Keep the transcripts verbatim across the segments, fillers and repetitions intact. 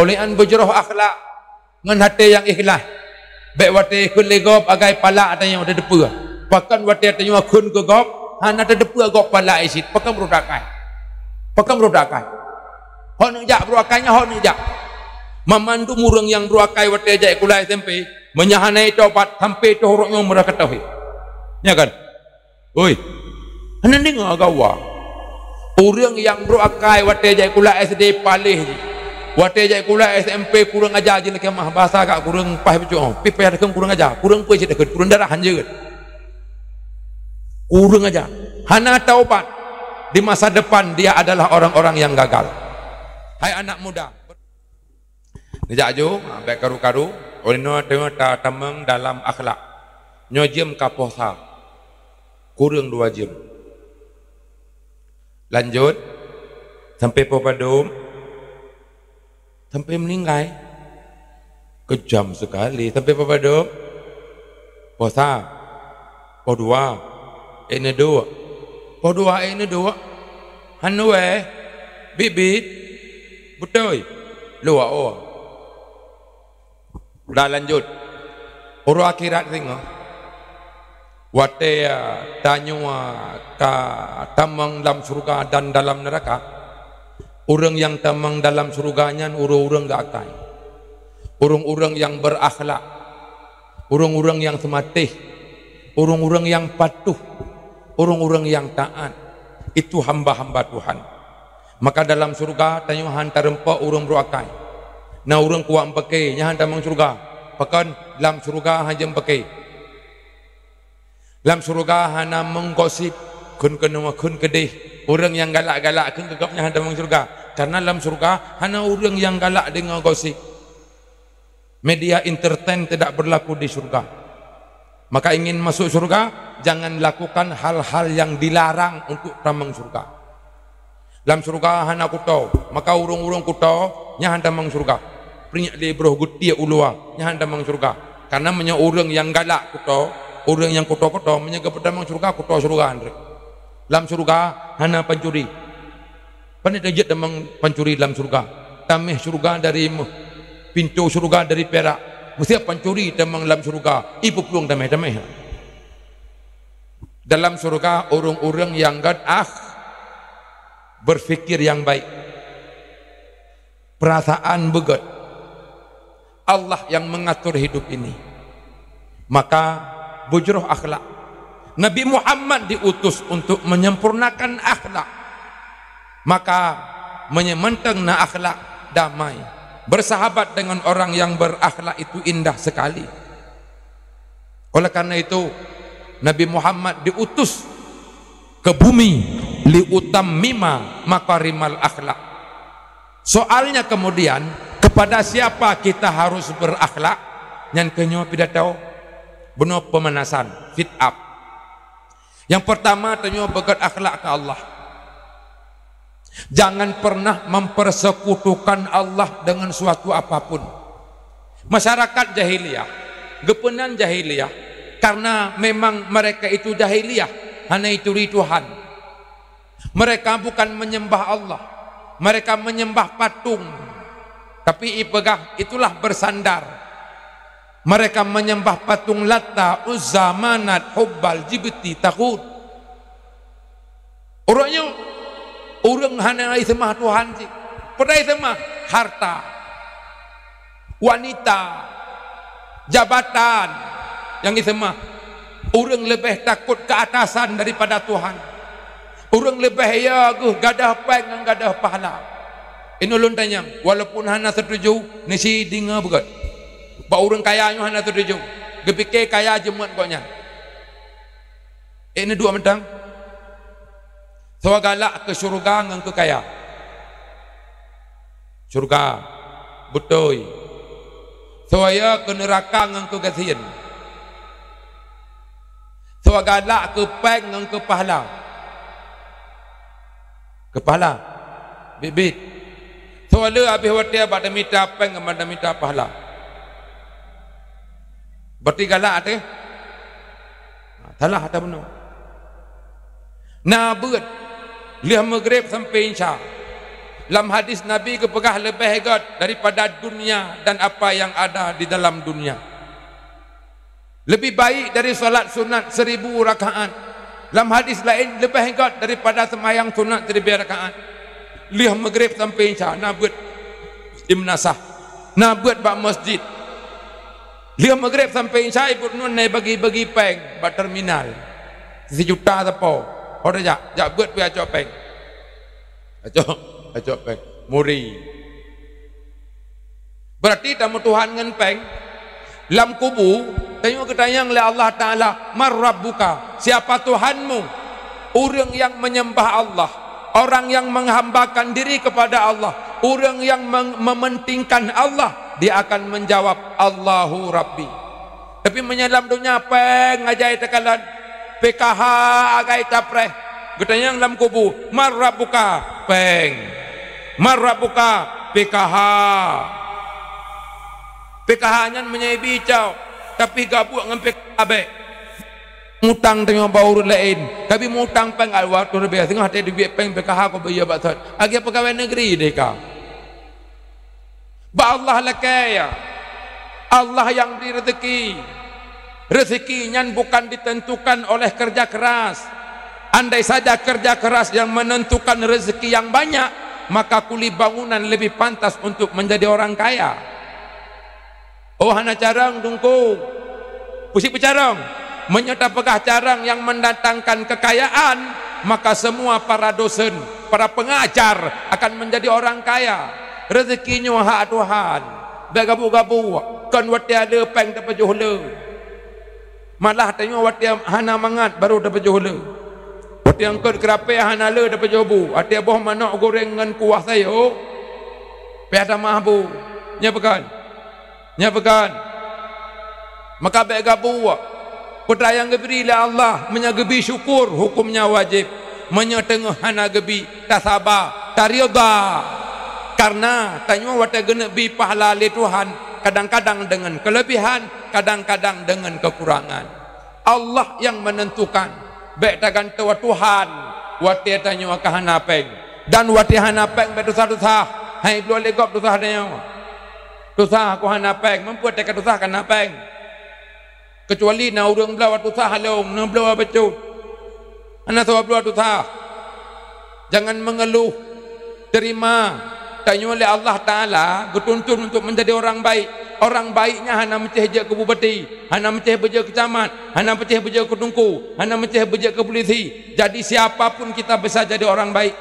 Oleh nyan beujroh akhlak ngon até nyang ikhlas. Bék watée kheun lé gob agai palak tanyoe tateupeue. Pakon watée tanyoe kheun keu gob, hana tateupeue gob palak cit. Pakon brôk akai. Pakon brôk akai. Hok neujak brôk akai nyan, hok neujak. Mamandum ureuëng nyang brôk akai watée jak sikula S M P, meunyo hana tobat sampoe toh uroe nyoe meurah katohi. Nya kan? Oi, hana deungoe gawa. Ureuëng nyang brôk akai watée jak sikula S D paléh jih. Watée jak sikula S M P kureueng aja jih lakée mah, bahasa kak kureueng paih bacut. Pih payah takheun kureueng aja, kureueng peue cit takheun, kureueng darah hanjeuet. Kureueng aja. Hana taubat. Di masa depan dia adalah orang-orang yang gagal. Hai anak muda, neujak aju, ha, bék karu-karu. Ulôn nyoe teungoh ta-, tamong dalam akhlak. Nyoe jeuem ka posa. Kureueng dua jeuem. Lanjut. Sampai poh padum? Sampai meuninggai. Keujam sekali. Sampai poh padum? Posa. Poh dua. Ék neuduek. Poh dua ék neuduek. Hana wéh. Bit-bit. Beutôi. Luwa oh. Udah lanjut. Uroe akhirat singoh. Watée, ah, tanyoe, ah, ka tamong lam syeuruga dan dalam neuraka, ureuëng nyang tamong dalam syeuruga nyan ureuëng-ureuëng geuakai. Ureuëng-ureuëng nyang beurakhlak, ureuëng-ureuëng nyang seumatéh, ureuëng-ureuëng nyang patuh, ureuëng-ureuëng nyang taát. Itu hamba-hamba Tuhan. Maka dalam syeuruga tanyoe han tareumpok ureuëng brôk akai. Na ureuëng kuat meupaké, nyan han tamong syeuruga. Pakon lam syeuruga han jeuem paké. Lam syeuruga hana meugosip, kheun keunoe, kheun keudeh. Ureuëng nyang galak-galak kheun keu gob nyan han tamong syeuruga. Karena lam syeuruga hana ureuëng nyang galak deungoe gosip. Media entertain tidak berlaku di syeuruga. Maka ingin masuk syeuruga, jangan lakukan hal-hal yang dilarang untuk tamong syeuruga. Lam syeuruga hana kuto, maka ureuëng-ureuëng kuto nyan han tamong syeuruga. Peureunyak lé broh geutiek u luwa, nyan han tamong syeuruga. Karena meunyoe ureuëng nyang galak kuto, ureuëng nyang kuto-kuto, meunyoe geupeutamong syeuruga, kuto syeuruga han treb. Lam syeuruga hana pancuri. Pane tajeuet tamong pancuri lam syeuruga? Taméh syeuruga dari meuh, pintoe syeuruga dari pirak. Meusiab pancuri tamong lam syeuruga, ipeuplueng taméh-taméh. Dalam syeuruga ureuëng-ureuëng nyang gét akh-, berpikir yang baik, perasaan beugét. Allah yang mengatur hidup ini. Maka beujroh akhlak. Nabi Muhammad diutus untuk menyempurnakan akhlak. Maka meunyoe mantong na akhlak damai, bersahabat dengan orang yang berakhlak itu indah sekali. Oleh karena itu, Nabi Muhammad diutus ke bumi liutammima makarimal akhlak. Soalnya kemudian, kepada siapa kita harus berakhlak? Nyan keuh nyoe pidato bunoe pemanasan, fit up. Yang pertama, tanyoe beugét akhlak keu Allah. Jangan pernah mempersekutukan Allah dengan suatu apapun. Masyarakat jahiliyah, geupeunan jahiliyah, karena memang mereka itu jahiliyah, hana ituri Tuhan. Mereka bukan menyembah Allah, mereka menyembah patung. Tapi ipeugah itulah bersandar. Mereka menyembah patung Lata, Uzza, Manat, Hubal, Jibti, Taghut. Uroe nyoe, ureuëng hana iseumah Tuhan cit. Peue iseumah? Harta, wanita, jabatan nyang iseumah. Ureuëng leubeh takot keu atasan daripada Tuhan. Ureuëng leubeh ya geuh gadôh péng ngon gadôh pahala. Inoe lôn tanyong, walaupun hana setuju, nisi deungoe beugét. Bak ureuëng kaya nyoe hana setuju. Geupike kaya jeuet gobnyan. Ék neuduek mantong? Soe galak keu syeuruga ngon keu kaya? Syeuruga, beutôi. Soe ya keu neuraka ngon keu gasien? Soe galak keu péng ngon keu pahala? Keu pahala. Bit-bit. Soe le habéh watée bak tamita péng ngon tamita pahala? Berarti galak teuh? Salah ata bunoe. Na beuet, lheueh Maghrib sampai Isya. Lam hadis Nabi geupeugah leubeh gét daripada dunia dan apa yang ada di dalam dunia. Lebih baik dari salat sunat seribu rakaat. Lam hadis laén leubeh gét daripada seumayang sunat seribu rakaat. Lheueh Maghrib sampai Isya na beuet di meunasah, na beuet bak masjid. Lheueh Maghrib sampai Isya, ibu nun na bagi-bagi péng bak terminal. Sijuta sapo. Ho tajak, jak beuet pih acok péng. Acok, acok péng. Muri. Berarti tameutuhan ngon péng. Lam kubu, tanyoe geutanyong lé Allah Taala, "Man rabbuka?" Siapa Tuhanmu? Ureuëng yang menyembah Allah, orang yang menghambakan diri kepada Allah, ureuëng yang meng-, mementingkan Allah, dia akan menjawab, "Allahu Rabbi." Tapi meunyoe lam donya péng ajai takalon, P K H ajai tapreh, geutanyong lam kubu, "Man rabbuka?" Péng. "Man rabbuka?" P K H. P K H nyan meunyoe bicok, tapi gabuek ngon P K H bék. Mutang teungoh bak ureuëng laén, tapi mutang péng awak tu leubeh singoh teuduek péng P K H keu bayeue bak thot. Lagée peugawée negeri deh ka. Bak Allah lakée, ya. Allah yang beri rezeki. Rezeki nyan bukan ditentukan oleh kerja keras. Andai saja kerja keras yang menentukan rezeki yang banyak, maka kuli bangunan lebih pantas untuk menjadi orang kaya. Oh, hana carông, Teungku. Peue sit peucarông? Meunyoe tapeugah carông nyang mendatangkan kekayaan, maka semua para dosen, para pengajar akan menjadi orang kaya. Rezeki nyoe hak Tuhan. Bék gabu-gabu, kon watée le péng tapajôh le. Malah tanyoe watée hana mangat baru tapajôh le. Watée eungkôt keurapée hana le tapajôh bu, watée boh manok goreng ngon kuah sayô, pih tamah bu. Nyan pakon? Nyan pakon? Maka bék gabu. Peue nyang geubri lé Allah, meunyoe geubi syukur, huköm nyan wajéb. Meunyoe teungoh hana geubi, tasaba, taridha. Kareuna tanyoe watée geuneuk bi pahala lé Tuhan, kadang-kadang deungon keulebihan, kadang-kadang deungon keukurangan. Allah nyang meunentukan. Bék tagantoe Tuhan watée tanyoe ka hana péng. Dan watée hana péng bék tusah-tusah. Hai bloe lé gob tusah tanyoe. Tusah ku hana péng, meunyoe teuka tusah ka hana péng. Keucuali na ureuëng bloe tusah lom, na bloe bacut. Hana saboh bloe tusah. Jangan mengeluh. Terima. Tanyoe lé Allah Taala geutuntun untuk menjadi orang baik. Orang baik nyan hana meucéh jeuet keu bupati, hana meucéh beujeuet keu camat, hana meucéh beujeuet keu teungku, hana meucéh beujeuet keu polisi. Jadi siapa pun kita bisa jadi orang baik.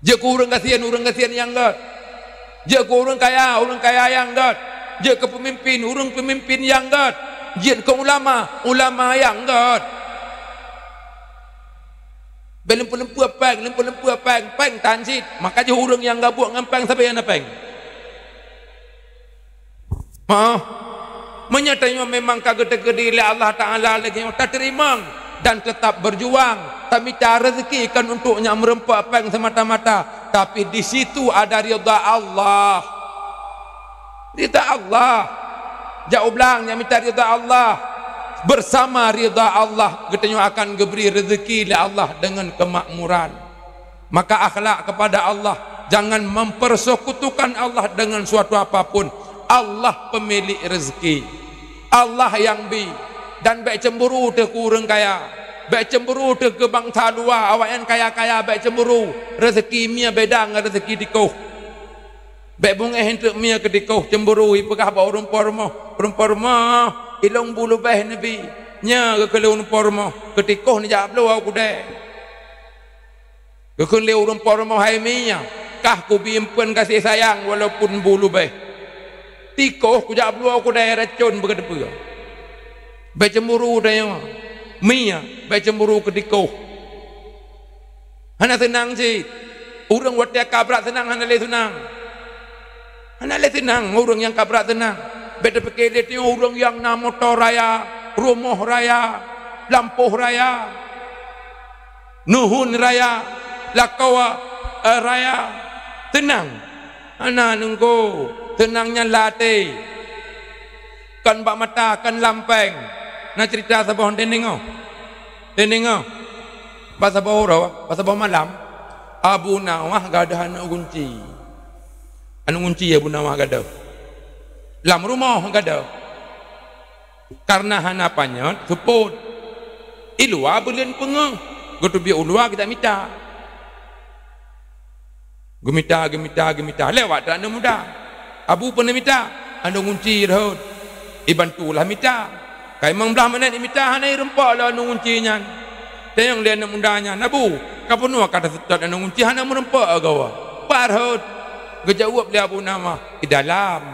Jeuet keu ureuëng gasien, ureuëng gasien nyang gét. Jeuet keu ureuëng kaya, ureuëng kaya nyang gét. Jeuet keu peumimpin, ureuëng peumimpin nyang gét. Jeuet keu ulama, ulama nyang gét. Bék lumpur-lumpur péng, lumpur-lumpur péng, péng tan cit. Maka jih ureuëng nyang gabuek ngon péng sabe nyang na péng. Hah? Meunyoe tanyoe memang ka geuteukeudi lé Allah Taala lagée nyoe, tateurimong dan tetap berjuang, tamita rezeki kon untuk nyang meureumpok péng semata-mata, tapi di situ ada ridha Allah. Ridha Allah. Jak ublang nyang mita ridha Allah. Bersama ridha Allah, geutanyoe akan geubri rezeki lé Allah deungon keumakmuran. Maka akhlak kepada Allah, jangan mempersekutukan Allah dengan suatu apapun. Allah pemilik rezeki. Allah nyang bi. Dan bék cemburu teuh keu ureuëng kaya. Bék cemburu teuh keu bansa luwa, awaknyan kaya-kaya bék cemburu. Rezeki mie beda ngon rezeki tikoh. Bék beungéh eunteuk mie keu tikoh, cemburu, ipeugah bak ureuëng po rumoh, "Ureuëng po rumoh, ilôn bu leubeh neubi." Nyan geukheun lé ureuëng po rumoh, "Keu tikoh neujak bloe u keudè." Geukheun lé ureuëng po rumoh, "Hai mie, kah kubi eumpeuen gaséh sayang walaupun bu leubeh. Tikoh kujak bloe u keudè racon beugeuteupeue." Bék cemburu tanyoe. Mie, bék cemburu keu tikoh. Hana seunang cit. Ureuëng watée ka brat seunang hana lé seunang. Hana lé seunang ureuëng nyang ka brat seunang. Bék teupike lé tanyoe ureuëng nyang na moto raya, rumoh raya, lampôh raya, neuheun raya, lakoe, eh, raya. Seunang. Hana nunggu. Seunang nyan lam até. Kon bak mata, kon lam péng. Na cerita saboh deungoe. Deungoe. Bak saboh uroe, bak saboh malam. Abu Nawas gadôh aneuk gunci. Aneuk gunci Abu Nawas gadôh. Lam rumoh gadôh. Karena hana panyöt, seupôt. I luwa beuleuen peungeuh. Geuteubiet u luwa geujak mita. Geumita, geumita, geumita. Lewat teuk aneuk muda. Abu peue neumita? Aneuk gunci rhot. Ibantu lah mita. Ka limong blaih menit imita hana irumpok lé aneuk gunci nyan. Tanyong lé aneuk muda nyan, "Abu, ka peunoh ka taseutôt aneuk gunci hana meurumpok goe. Pat rhot?" Geujaweueb lé Abu Nawas, "I dalam."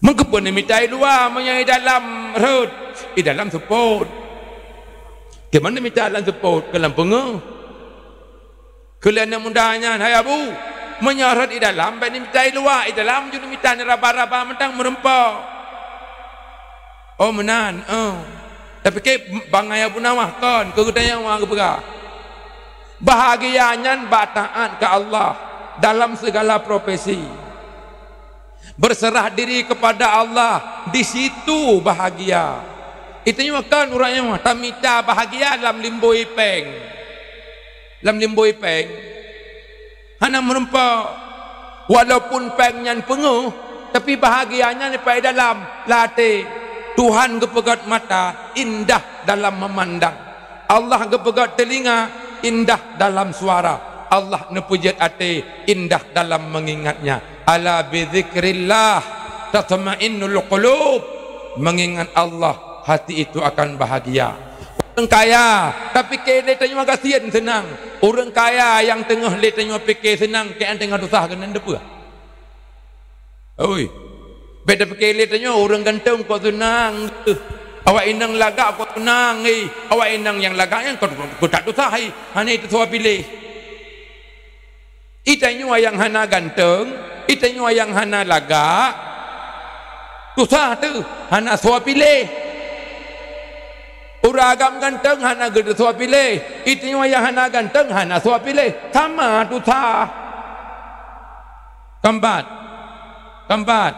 "Meukeupeu neumita i luwa meunyoe i dalam rhot?" "I dalam seupôt." "Keu meunan neumita lam seupôt?" "Keu lam peungeuh." Kheun lé aneuk muda nyan, "Hai Abu, meunyoe rhot i dalam, bèk neumita i luwa, i dalam jeuet neumita neuraba-raba mantong meurumpok." "Oh meunan, oh." Tapike bangai Abu Nawas kon, keu geutanyoe geupeugah. Bahagia nyan bak taat keu Allah dalam segala profesi. Berserah diri kepada Allah, di situ bahagia. Geutanyoe kon ureueng nyang tamita bahagia lam limbôi péng. Lam limbôi péng. Hana meurumpok. Walaupun péng nyan peungeuh, tapi bahagia nyan di dalam até. Tuhan geupeugöt mata, indah dalam memandang. Allah geupeugöt teulinga, indah dalam suara. Allah neupeujeuet até, indah dalam mengingatnya. "Ala bidzikrillah tatmainnul qulub." Mengingat Allah, hati itu akan bahagia. Ureueng kaya, tapike lé tanyoe gasien seunang. Ureueng kaya nyang teungoh lé tanyoe pike seunang, keu nyang teungoh tusah keunan deupeue. Oi. Bèk tapike lé tanyoe ureueng ganteng kok seunang. Awak inong lagak kok seunang, eh. Awak inong nyang lagak nyan kok, kok that tusah, eh. Hana teusoe piléh. Geutanyoe nyang hana ganteng, geutanyoe nyang hana lagak, tusah teuh, hana soe piléh. Ureueng agam ganteng hana geuteusoe piléh, geutanyoe nyang hana ganteng hana soe piléh, sama tusah. Keumpat. Keumpat.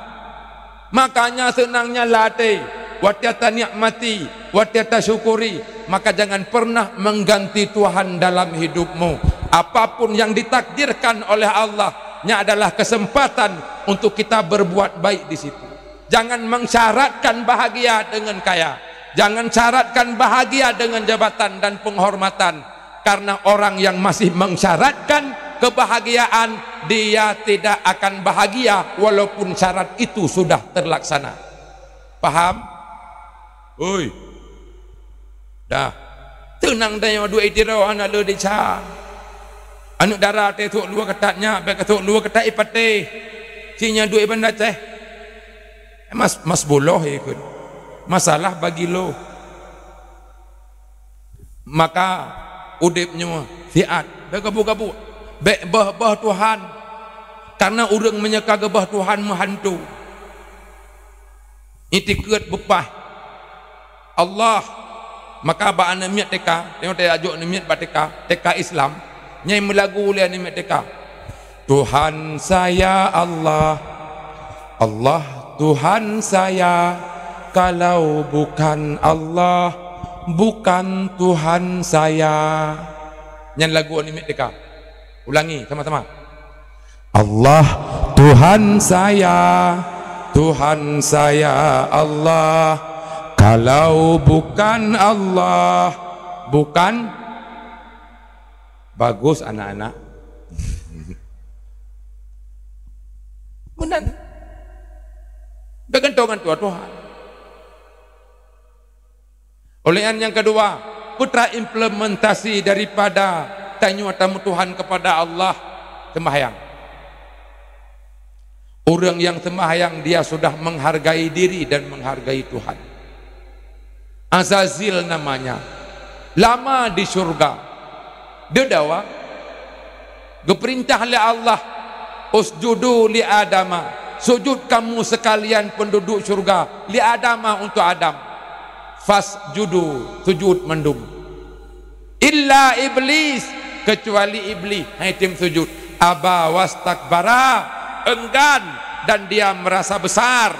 Makanya seunang nyan lam até, watèe tanikmati, watèe tasyukuri, maka jangan pernah mengganti Tuhan dalam hidupmu. Apapun yang ditakdirkan oleh Allah, nya adalah kesempatan untuk kita berbuat baik di situ. Jangan mensyaratkan bahagia dengan kaya. Jangan syaratkan bahagia dengan jabatan dan penghormatan. Karena orang yang masih mensyaratkan kebahagiaan, dia tidak akan bahagia walaupun syarat itu sudah terlaksana. Paham? Oi. Dah. Teunang tanyoe duek itiro hana le desya. Aneuk dara teuh sok luwa keutat nyak, bèk ka sok luwa keutat ipatéh. Sinyak duek i Banda Aceh. Mas, mas buloh ikot. Masalah bagi lo. Maka udép nyoe siat, bèk gabuk-gabuk, bèk beuh-beuh Tuhan. Karena ureueng meunyoe ka geubeuh Tuhan meuhantu. Itikeuet beupah Allah. Maka bak aneuk miet T K, tengok tajak jok aneuk miet bak T K, T K Islam, nyang meulagu lé aneuk miet T K. Tuhan saya Allah, Allah Tuhan saya, kalau bukan Allah, bukan Tuhan saya. Nyan lagu aneuk miet T K. Ulangi sama-sama. Allah Tuhan saya, Tuhan saya Allah, kalau bukan Allah, bukan Bagus anak-anak. Meunan. Bèk gantoe ngon tuha-tuha. Oleh nyan nyang keudua, peue teuma implementasi daripada tanyoe tameutuhan kepada Allah, sembahyang. Ureueng nyang sembahyang, dia sudah menghargai diri dan menghargai Tuhan. Azazil namanya, lama di syurga. Dia dawa, geupeurintah lé Allah, "Usjudu li Adama, sujud kamu sekalian penduduk syurga, li Adama, untuk Adam." Fasjudu, sujud mandum. Illa Iblis, kecuali Iblis, hai tem sujud. Aba wastakbara, enggan, dan dia merasa besar.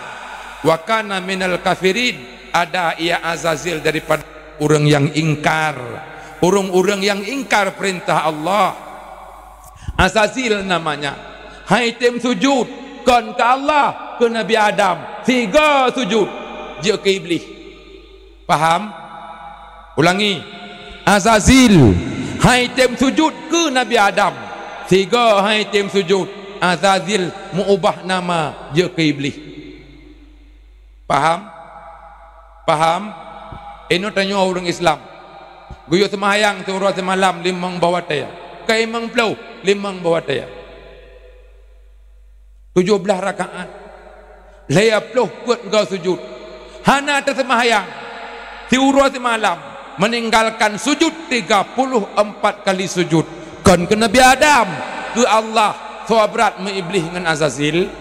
Wa kana minal kafirin, ada ia Azazil daripada ureueng nyang ingkar. Ureuëng-ureuëng nyang ingkar peurintah Allah. Azazil namanya. Hai tem sujud, kon keu Allah, keu Nabi Adam. Sigoe sujud, jeuet keu Iblih. Paham? Ulangi. Azazil, hai tem sujud keu Nabi Adam. Sigoe hai tem sujud, Azazil meuubah nama jeuet keu Iblih. Paham? Paham? Inoe tanyoe ureuëng Islam. Geuyue seumayang siuroe simalam limong boh watée. Ka limong ploh, limong boh watée. Tujoh blaih rakaat. Lhée ploh peuet goe sujud. Hana teuseumayang. Siuroe simalam meninggalkan sujud tiga puluh empat kali sujud. Kon keu Nabi Adam, keu Allah, soe brat meu Iblih ngon Azazil.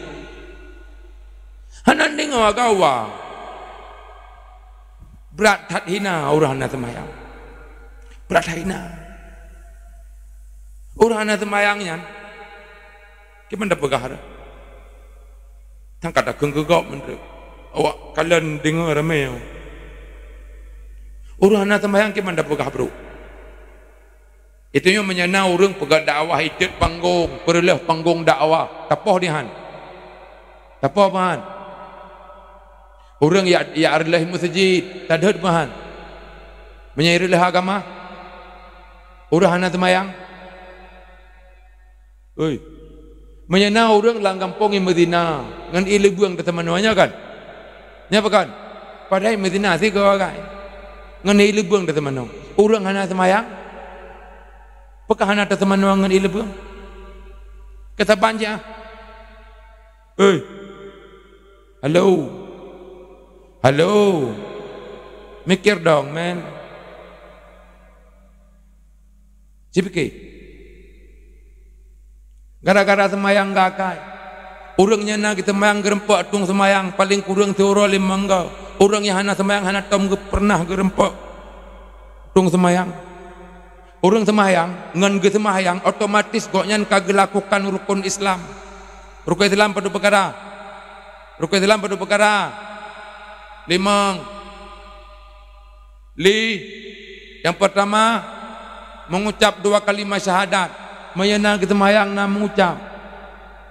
Hana deungoe gawa. Brat that hina ureuëng hana seumayang. Brat that hina. Ureuëng hana seumayang nyan, kiban tapeugah dah. Tang kata keugeugok menteri. Awak kalon deungoe ramé. Ureuëng hana seumayang kiban tapeugah brok. Itu nyoe meunyoe na ureuëng peugah dakwah itet panggong, peureuloh panggong dakwah, tapoh dihan. Tapoh bahan. Ureuëng yak, yak reuloh meuseujid, tadhot bahan. Meunyoe reuloh agama, ureuëng hana seumayang. Oi. Meunyoe na ureuëng lam gampông nyang meuzina ngon ié leubeueng teuh teumanoe nyoe kan? Nyoe pakon? Padahai meuzina sigoe agam. Ngon ié leubeueng teuh teumanoe. Ureuëng hana seumayang? Pakon hana teuseumanoe ngon ié leubeueng? Keusaban cit ah. Oi. Halo. Halo. Mikir dong, men. Sipike. Gara-gara seumayang gakai. Ureuëng nyang na geuseumayang geurumpok tueng seumayang paleng kureueng siuroe limong goe. Ureuëng nyang hana seumayang hana tom geu-, pernah geurumpok tueng seumayang. Ureuëng seumayang ngon geuseumayang otomatis gobnyan ka geulakukan rukon Islam. Rukon Islam padum peukara? Rukon Islam padum peukara? Limong. Li, nyang peurtama, mengucap dua kalimat syahadat. Meunyoe na geuseumayang na mengucap,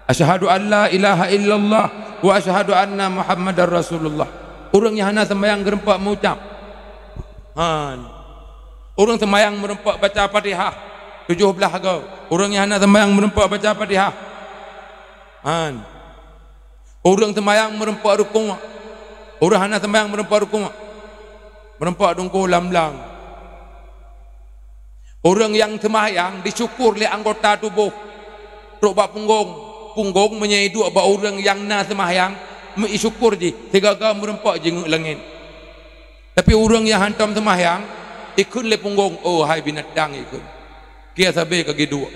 "Asyhadu an la ilaha illallah wa asyhadu anna Muhammadar Rasulullah." Ureuëng nyang hana seumayang geurumpok mengucap. Han. Ureuëng seumayang meurumpok baca Fatihah tujoh blaih goe. Ureuëng nyang hana seumayang meurumpok baca Fatihah. Han. Ureuëng seumayang meurumpok rukuk. Ureuëng hana seumayang meurumpok rukuk. Meurumpok dungku lam blang. Ureuëng nyang seumayang disyukur lé anggota tuboh. Trok bak punggong. Punggong meunyoe iduek bak ureuëng nyang na seumayang, meusyukur jih, sigaga meurumpok jingeuk langét. Tapi ureuëng nyang hantom seumayang, ikheun lé punggong, "Oh, hai binatang," ikheun. Kia sabe ka geuduek.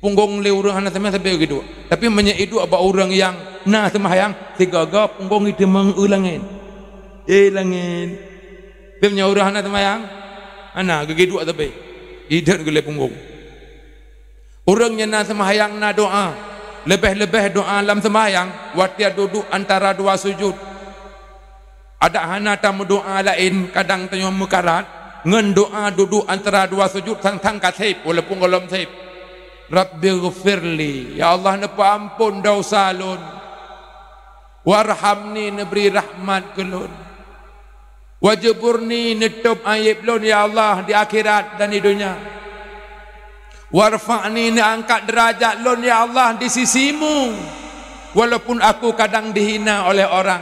Punggong lé ureuëng hana seumayang sabe ka geuduek. Tapi meunyoe iduek bak ureuëng nyang na seumayang, sigaga punggong iteumang u langét. Eh, langét. Tapi meunyoe ureuëng hana seumayang, hana, geugeuduek sabe. Ideuet geuh lé punggong. Ureuëng nyang na seumayang na doá, leubeh-leubeh doá lam seumayang watée duduek antara dua sujud. Adak hana tameudoá laén, kadang tanyoe meukarat ngon doá duduek antara dua sujud sang-sang ka seb, walaupun gohlom seb. Rabbighfirli, ya Allah, neupeuamphon desya lôn. Warhamni, neubri rahmat keu lôn. Wajburni, neutôb aéb lôn, ya Allah, di akhirat dan di donya. Warfa'ni, neuangkat deurajat lôn, ya Allah, di sisi-Mu, walaupun aku kadang dihina oleh orang.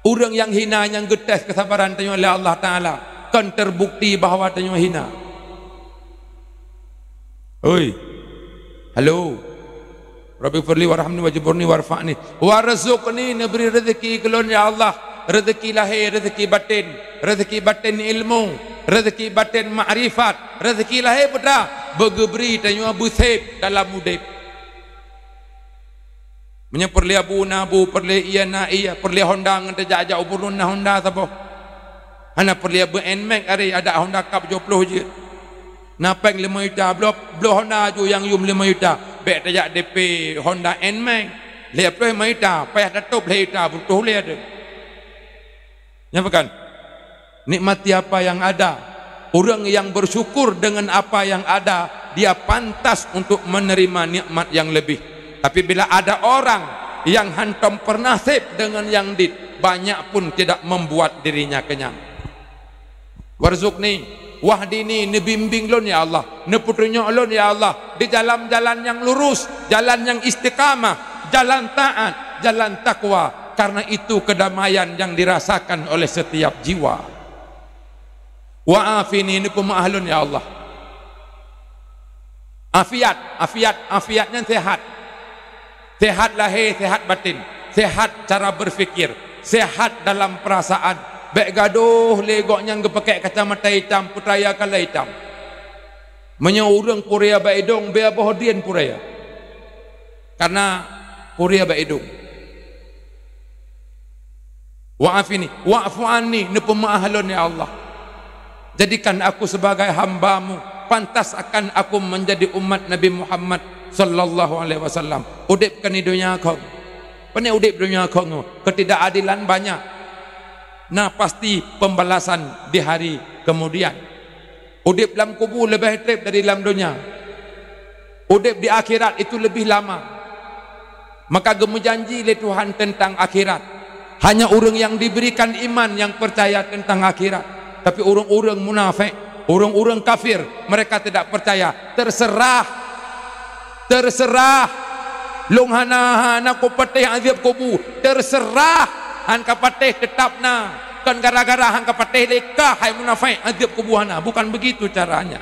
Ureuëng nyang hina nyang geutés keusabaran tanyoe lé Allah Taala, kon terbukti bahwa tanyoe hina. Oi. Halo. Rabbighfirli warhamni wajburni warfa'ni. Warzuqni, neubri rezeki keu lôn, ya Allah. Rezeki lahé, rezeki baten. Rezeki baten ilmu. Rezeki baten makrifat. Rezeki lahé peue teuma, beugeubri tanyoe beuseb dalam udeb. Meunyoe peureulée bu na bu, peureulée ié na ié, peureulée honda ngon tajak-jak u buleuen na honda saboh. Hana peureulée beu Nmax aré, adak honda kab jiploh jeuet. Na péng limong juta, bloe, bloe honda aju nyang yum limong juta. Bék tajak D P honda Nmax. Lhée ploh limong juta, payah tatôb lhée juta, butuh lé ade. Nyan bukan? Nikmati apa yang ada. Ureuëng nyang bersyukur dengan apa yang ada, dia pantas untuk menerima nikmat yang lebih. Tapi bila ada orang nyang hántom pernah sép dengan nyang dit, banyak pun tidak membuat dirinya kenyang. Warzuqni, wahdini, neubimbing lôn ya Allah, neupeutunyok lôn ya Allah, di jalan-jalan nyang lurus, jalan nyang istiqamah, jalan taat, jalan takwa, karena itu kedamaian yang dirasakan oleh setiap jiwa. Wa afini, neupeumeu'ah lôn ya Allah. Afiat, afiat, afiat nyan sehat. Sehat lahé, sehat batin, sehat cara berpikir, sehat dalam perasaan. Bék gadôh lé gobnyan geupakék kacamata itam, peutraya kala itam. Meunyoe ureuëng peureulée bak idong, beu boh drien peureulée. Karena peureulée bak idong. Wa afini, wa'fu anni, neupeumeu'ah lôn ya Allah. Jadikan aku sebagai hamba-Mu, pantas akan aku menjadi umat Nabi Muhammad sallallahu alaihi wasallam. Udeb keu di donya khong. Pane udeb donya khong, ketidakadilan banyak. Nah, pasti pembalasan di hari kemudian. Udeb lam kubu leubeh treb dari lam donya. Udeb di akhirat itu lebih lama. Maka geumeujanji lé Tuhan tentang akhirat. Hanya ureuëng yang diberikan iman yang percaya tentang akhirat. Tapi ureuëng-ureuëng munafik, ureuëng-ureuëng kafir, mereka tidak percaya. Terserah. Terserah. Lôn hana, hana kupatéh azab kubu. Terserah. Han kapatéh tetap na. Kon gara-gara han kapatéh lé kah hai munafik azab kubu hana. Bukan begitu caranya.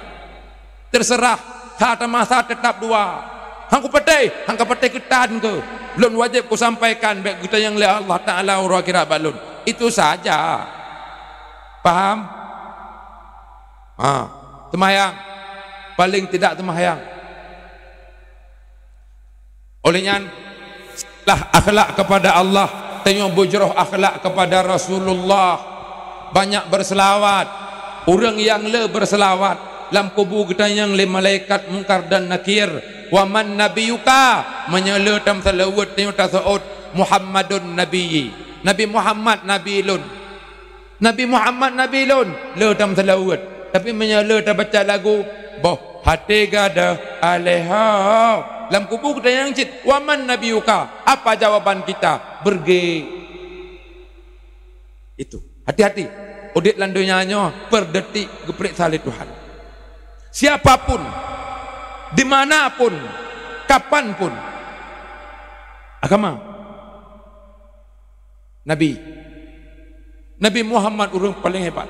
Terserah, sa teumasa teutap dua. Han kupatéh, han kapatéh keutan keuh. Lôn wajéb kusampaikan bék geutanyong lé Allah Taala uroe akhirat bak lôn. Itu saja. Paham? Ha, seumayang. Paling tidak seumayang. Oleh nyan, lah akhlak kepada Allah, tanyoe beujroh akhlak kepada Rasulullah. Banyak berselawat. Ureuëng nyang le berselawat, lam kubu geutanyong lé malaikat Mungkar dan Nakir, "Wa man nabiyuka?" Meunyoe le tam seulaweuet, tanyoe taseuôt, "Muhammadun nabiyyi." Nabi Muhammad nabi lôn. Nabi Muhammad nabi lôn, le tam seulaweuet. Tapi meunyoe le tabaca lagu, boh até gadôh alèh ho. Lam kubu geutanyong cit, "Wa man nabiyuka?" Apa jawaban kita? Beureugi. Itu. Hati-hati. Udeb lam donya nyoe per detik geupeuriksa lé Tuhan. Siapapun, di mana pun, kapan pun. Agama. Nabi. Nabi Muhammad ureuëng paléng hebat.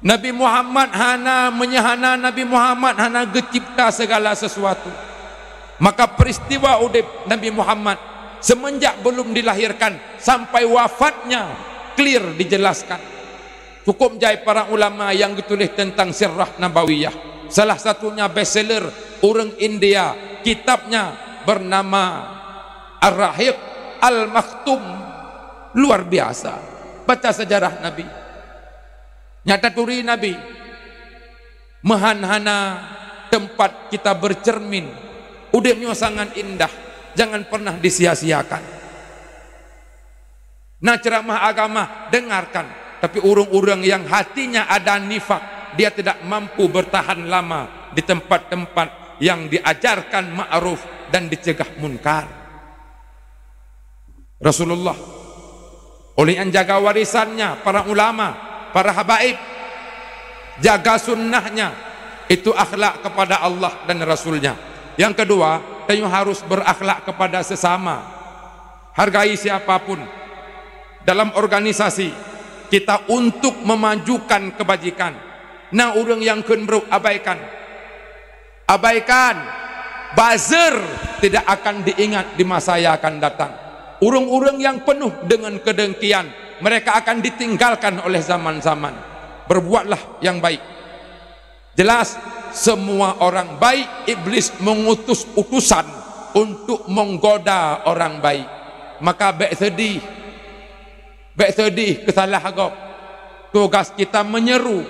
Nabi Muhammad hana, meunyoe hana Nabi Muhammad hana geucipta segala sesuatu. Maka peristiwa udeb Nabi Muhammad semenjak belum dilahirkan sampai wafatnya clear dijelaskan. Cukup jai para ulama nyang geutuléh tentang sirah nabawiyah. Salah satunya bestseller ureuëng India, kitabnya bernama Ar-Rahiq Al-Makhtum. Luar biasa. Baca sejarah Nabi. Nyata turi Nabi. Meuhan hana tempat kita bercermin. Udeb nyoe sangat indah. Jangan pernah disia-siakan. Na ceramah agama, dengarkan. Tapi ureuëng-ureuëng yang hatinya ada nifak, dia tidak mampu bertahan lama di tempat-tempat yang diajarkan ma'ruf dan dicegah munkar. Rasulullah, oleh nyan jaga warisannya, para ulama, para habaib, jaga sunnahnya, itu akhlak kepada Allah dan Rasulnya. Yang kedua, tanyoe harus berakhlak kepada sesama. Hargai siapapun. Dalam organisasi, kita untuk memajukan kebajikan. Na ureuëng nyang kheun brok, abaikan. Abaikan. Buzzer tidak akan diingat di masa yang akan datang. Ureuëng-ureuëng yang penuh dengan kedengkian, mereka akan ditinggalkan oleh zaman-zaman. Berbuatlah yang baik. Jelas, semua orang baik, Iblis mengutus utusan untuk menggoda orang baik. Maka bék seudih, bék seudih keu salah gob. Tugas kita menyeru,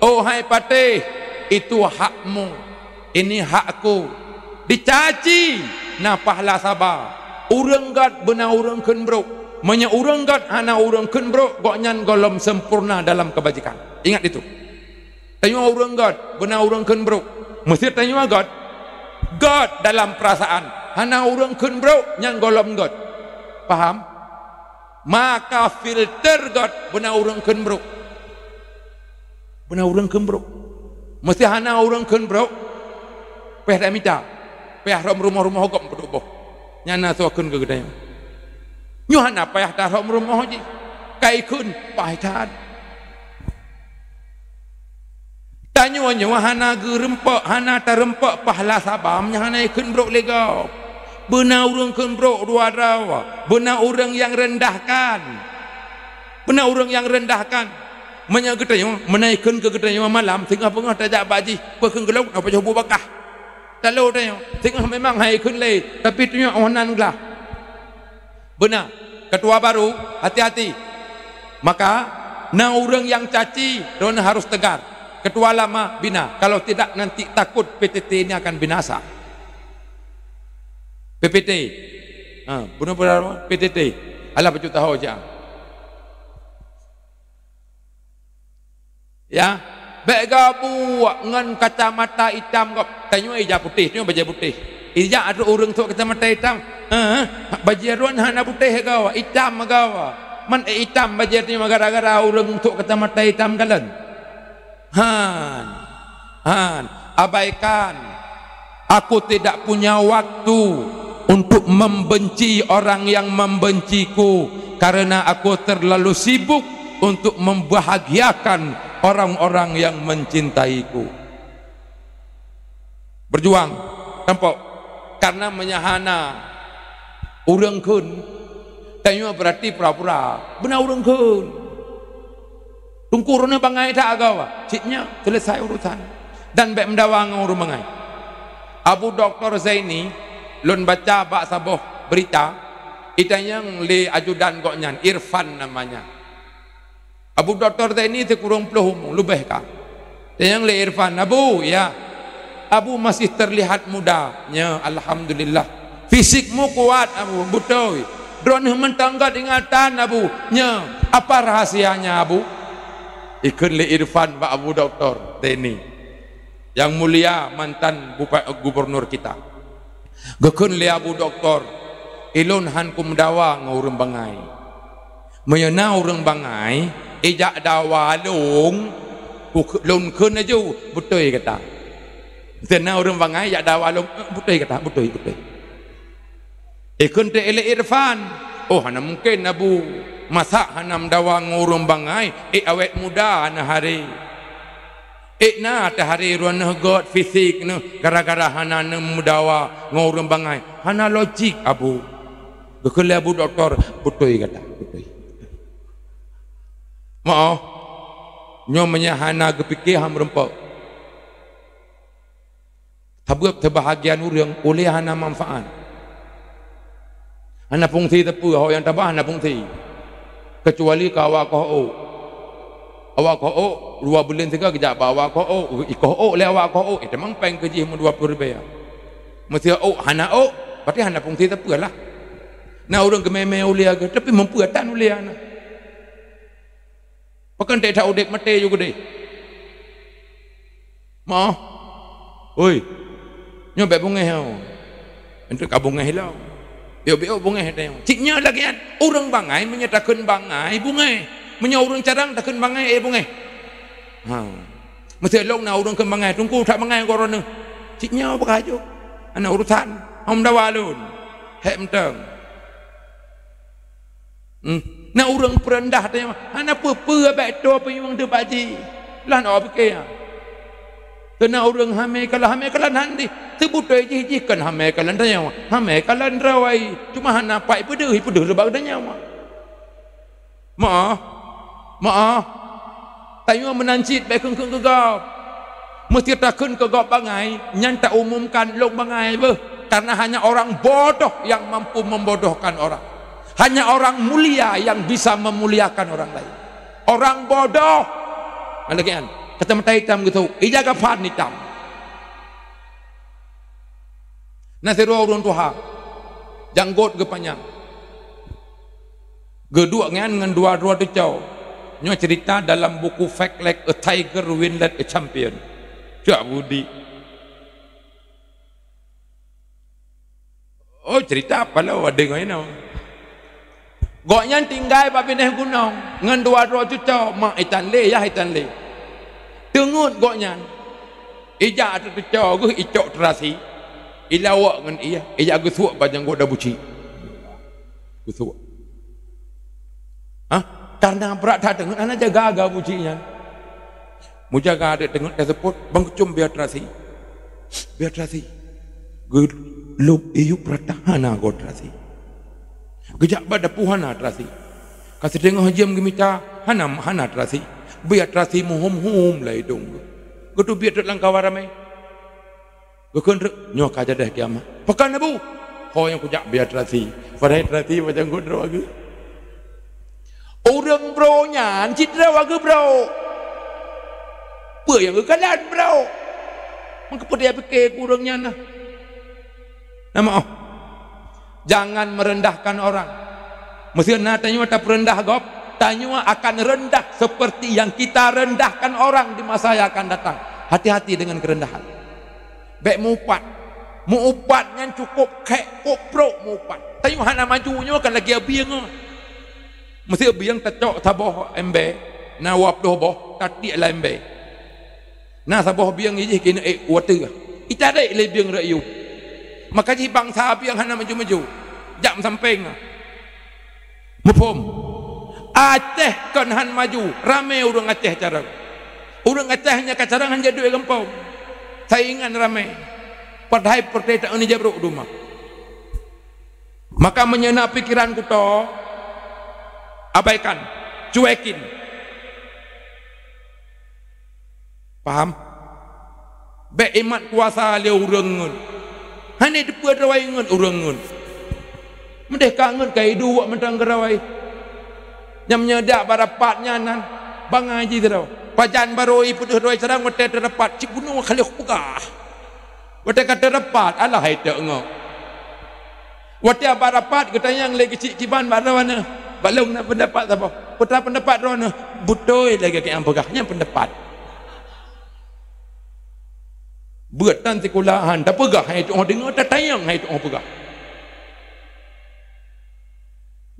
"Oh hai patéh, itu hakmu, ini hakku." Dicaci, na pahala saba. Ureuëng gét beuna ureuëng kheun brok. Meunyoe ureuëng gét hana ureuëng kheun brok, gobnyan gohlom sempurna dalam kebajikan. Ingat itu. Tanyoe ureuëng gét, beuna ureuëng kheun brok. Meusé tanyoe gét, gét dalam peurasaan. Hana ureuëng kheun brok nyang gohlom gét. Paham? Maka filter gét, beuna ureuëng kheun brok. Beuna ureuëng kheun brok. Meusé hana ureuëng kheun brok, payah tamita, payah rhom rumoh-rumoh gob peuduek boh. Nyan na soe kheun keu geutanyoe. Nyoe hana payah tarhom rumoh jih. Kai kheun, paih that. Tanyoe nyoe hana geurumpok, hana tarumpok pahala sabab nyang hana ikheun brok lé gob. Beuna ureuëng kheun brok dua droe, beuna ureuëng nyang rendahkan. Beuna ureuëng nyang rendahkan. Meunyoe geutanyoe, meunan ikheun keu geutanyoe malam, singoh beungoh tajak bak jih, peue kheun gohlom, na pajoh bu bakah. Talo tanyoe, singoh memang hai kheun lé, tapi tanyoe óh nan glah. Beuna, ketua baru, hati-hati. Maka, na ureuëng nyang caci, droeneuh harus tegar. Ketua lama, bina. Kalau tidak, nanti takut P T T ini akan binasa. P P T. Ha, bunoe-bunoe P T T. Alah bacut taho jang. Ya, bék geubuek ngon kacamata itam gob. Tanyoe ija putéh, tanyoe bajée putéh. Ija ateueh ureuëng sok kacamata itam. Eh, bajée droen hana putéh gawa, itam gawa. Man, eh, itam bajée tanyoe gara-gara ureuëng sok kacamata itam kalon. Han, han, abaikan. Aku tidak punya waktu untuk membenci orang yang membenciku, karena aku terlalu sibuk untuk membahagiakan orang-orang yang mencintaiku. Berjuang, tampok, karena meunyo hana ureuëng kheun, tanyoe berarti pura-pura. Beuna ureuëng kheun. Teungku, droeneuh bangai that agoe, cit nyan selesai urusan. Dan bék meudawa ngon ureuëng bangai. Abu Doktor Zaini, lôn baca bak saboh berita, itanyong lé ajudan gobnyan, Irfan namanya. Abu Doktor Zaini sikureueng ploh umu, leubeh ka. Itanyong lé Irfan, "Abu, ya." "Abu masih terlihat muda." "Ya, alhamdulillah." "Fisikmu kuat, Abu." "Beutôi." "Droeneuh mantong gét ingatan, Abu." "Ya." "Apa rahasianya, Abu?" Ikheun lé Irfan bak Abu Doktor Zaini, yang mulia mantan bupa-, gubernur kita. Geukheun lé Abu Doktor, "Ilôn han kumeudawa ngon ureuëng bangai. Meunyo na ureuëng bangai, ijak dawa lôn, ku-, lôn kheun laju, beutôi gata." Meunyo na ureuëng bangai, jak dawa lôn, "Eh, beutôi gata, beutôi, beutôi." Ikheun teuk lé Irfan, "Oh, hana mungken, Abu. Masa hana meudawa ngon ureuëng bangai, ék awet muda hana haré. Ék na teuharé droeneuh gét fisik neuh gara-gara hana neumeudawa ngon ureuëng bangai. Hana lojik, Abu." Geukheun lé Abu Doktor, "Beutôi gata, beutôi." Maoh, nyoe meunyo hana geupike han meurumpok. Sabab seubahagian ureuëng ulée hana manfaat. Hana fungsi teupeu, ho nyang tabah hana fungsi. Keucuali keu awak koh ôk. Awak koh ôk, dua buleuen sigoe geujak bak awak koh ôk, ikoh ôk lé awak koh ôk, eh, teumang péng keu jih meudua ploh ribèe. Meusé ôk hana ôk, berarti hana fungsi teupeu lah. Na ureuëng geumé-mé ulée geuh, tapi meupeu tan ulée na. Pakon teuka udeb maté ju keudeh. Moh. Oi. Nyoe bék beungéh ho. Enteuk ka beungéh lom. Biôk-biôk beungéh teuh. Cit nyoe lagée nyan, ureuëng bangai meunyoe takheun bangai beungéh. Meunyoe ureuëng carang takheun bangai, eh, beungéh. Ha. Meusé lôn na ureuëng kheun bangai, teungku that bangai keu droeneuh. Cit nyoe beukajoe. Hana urusan. Hom dawa lôn. Hék mantong. Hmm. Na ureuëng peureundah tanyoe, hana peue-peue bék toe peunyueng teuh bak jih. Lah na pike nyan. Keu na ureuëng hamé kalon, hamé kalon han deh. Teubeutôi jih, jih kon hamé kalon tanyoe. Hamé kalon droe. Cuma hana pat ipeudeuh, ipeudeuh bak tanyoe. Maoh. Maoh. Tanyoe meunan cit bék kheun-kheun keu gob. Meusé takheun keu gob bangai, nyan taumumkan lôn bangai beuh. Karena hanya orang bodoh yang mampu membodohkan orang. Hanya orang mulia yang bisa memuliakan orang lain. Orang bodoh. Nah, lagée nyan. Kacamata itam gitu, ija gafan itam. Na sidroe ureuëng tuha, janggot geupanyang. Geuduek nyan ngon dua droe teucok. Nyoe cerita dalam buku Fight Like a Tiger, Win Like a Champion. Cak Budi. Oh, cerita apa lo ada ngon inoe. Gobnyan tinggai bak binéh gunong ngon dua droe cucoe, mak itan lé, yah itan lé. Teungeut gobnyan, ijak ateueh cucoe geuh icok teurasi, ilawok ngon ie, ijak geusuek bak janggot dan buci. Geusuek. Hah? Karena brat that teungeut hana jaga-jaga buci nyan. Meujaga adak teungeut teuseuôt, bang keucom bia teurasi. Bia teurasi. Geulôb iyup rata hana goe teurasi. Geujak bak dapu hana teurasi. Ka siteungoh jeuem geumita hana, hana teurasi. Bia teurasi meuhom-hom lam idong geuh. Geuteubiet teuk lam kawan ramé. Geukheun treuk, nyoe ka jadeh kiamat. Pakon Abu? Ho nyang kujak bia teurasi. Padahai teurasi macam kudroe geuh. Ureuëng brok nyan cit droe geuh brok. Peue nyang geukalon brok? Meukeupeudiak pike keu ureuëng nyan na. Na maoh. Jangan merendahkan orang. Meuseu na tanyoe tapeureundah gob, tanyoe akan rendah seperti yang kita rendahkan orang di masa yang akan datang. Hati-hati dengan kerendahan. Bék meuupat. Meuupat nyan cukup khék, kok brok meuupat. Tanyoe hana maju nyoe kan lagée bieng nyoe. Meuseu bieng tacok saboh ember, na dua ploh boh, tatiek lam ember. Na saboh bieng jih keuneuk ék u ateueh. Itarek lé bieng rot iyup. Maka jih bansa bieng hana maju-maju. Jak meusampéng. Muphom? Aceh kon han maju, ramé ureuëng Aceh carông. Ureuëng Aceh nyang ka carông han jeuet duek gampông. Saingan ramé. Padahai peureutée taeu ni jabrok duma. Maka meunyoe na pikeran kuto, abaikan, cuekin. Paham? Bék imat kuasa lé ureuëng ngon. Hana teupeu droe ngon ureuëng ngon. Meudeh ka ngon ka iduek mantong keudroe. Nyang meunyoe dak bak rapat nyan nan, bangai jih droe. Pajan barô ipeudeuh droe carông watée teurapat, cit bunoe ka lheueh peugah. Watée ka teurapat, alah hai teuk ngok. Watée bak rapat geutanyong lé geuchik kiban bak droeneuh, bak lôn na peundapat saboh. Peue teuma peundapat droeneuh? Beutôi lagée nyang peugah, nyan peundapat. Beuet tan sikulahan, tapeugah hai tuoh deungoe, tatanyong hai tuoh peugah.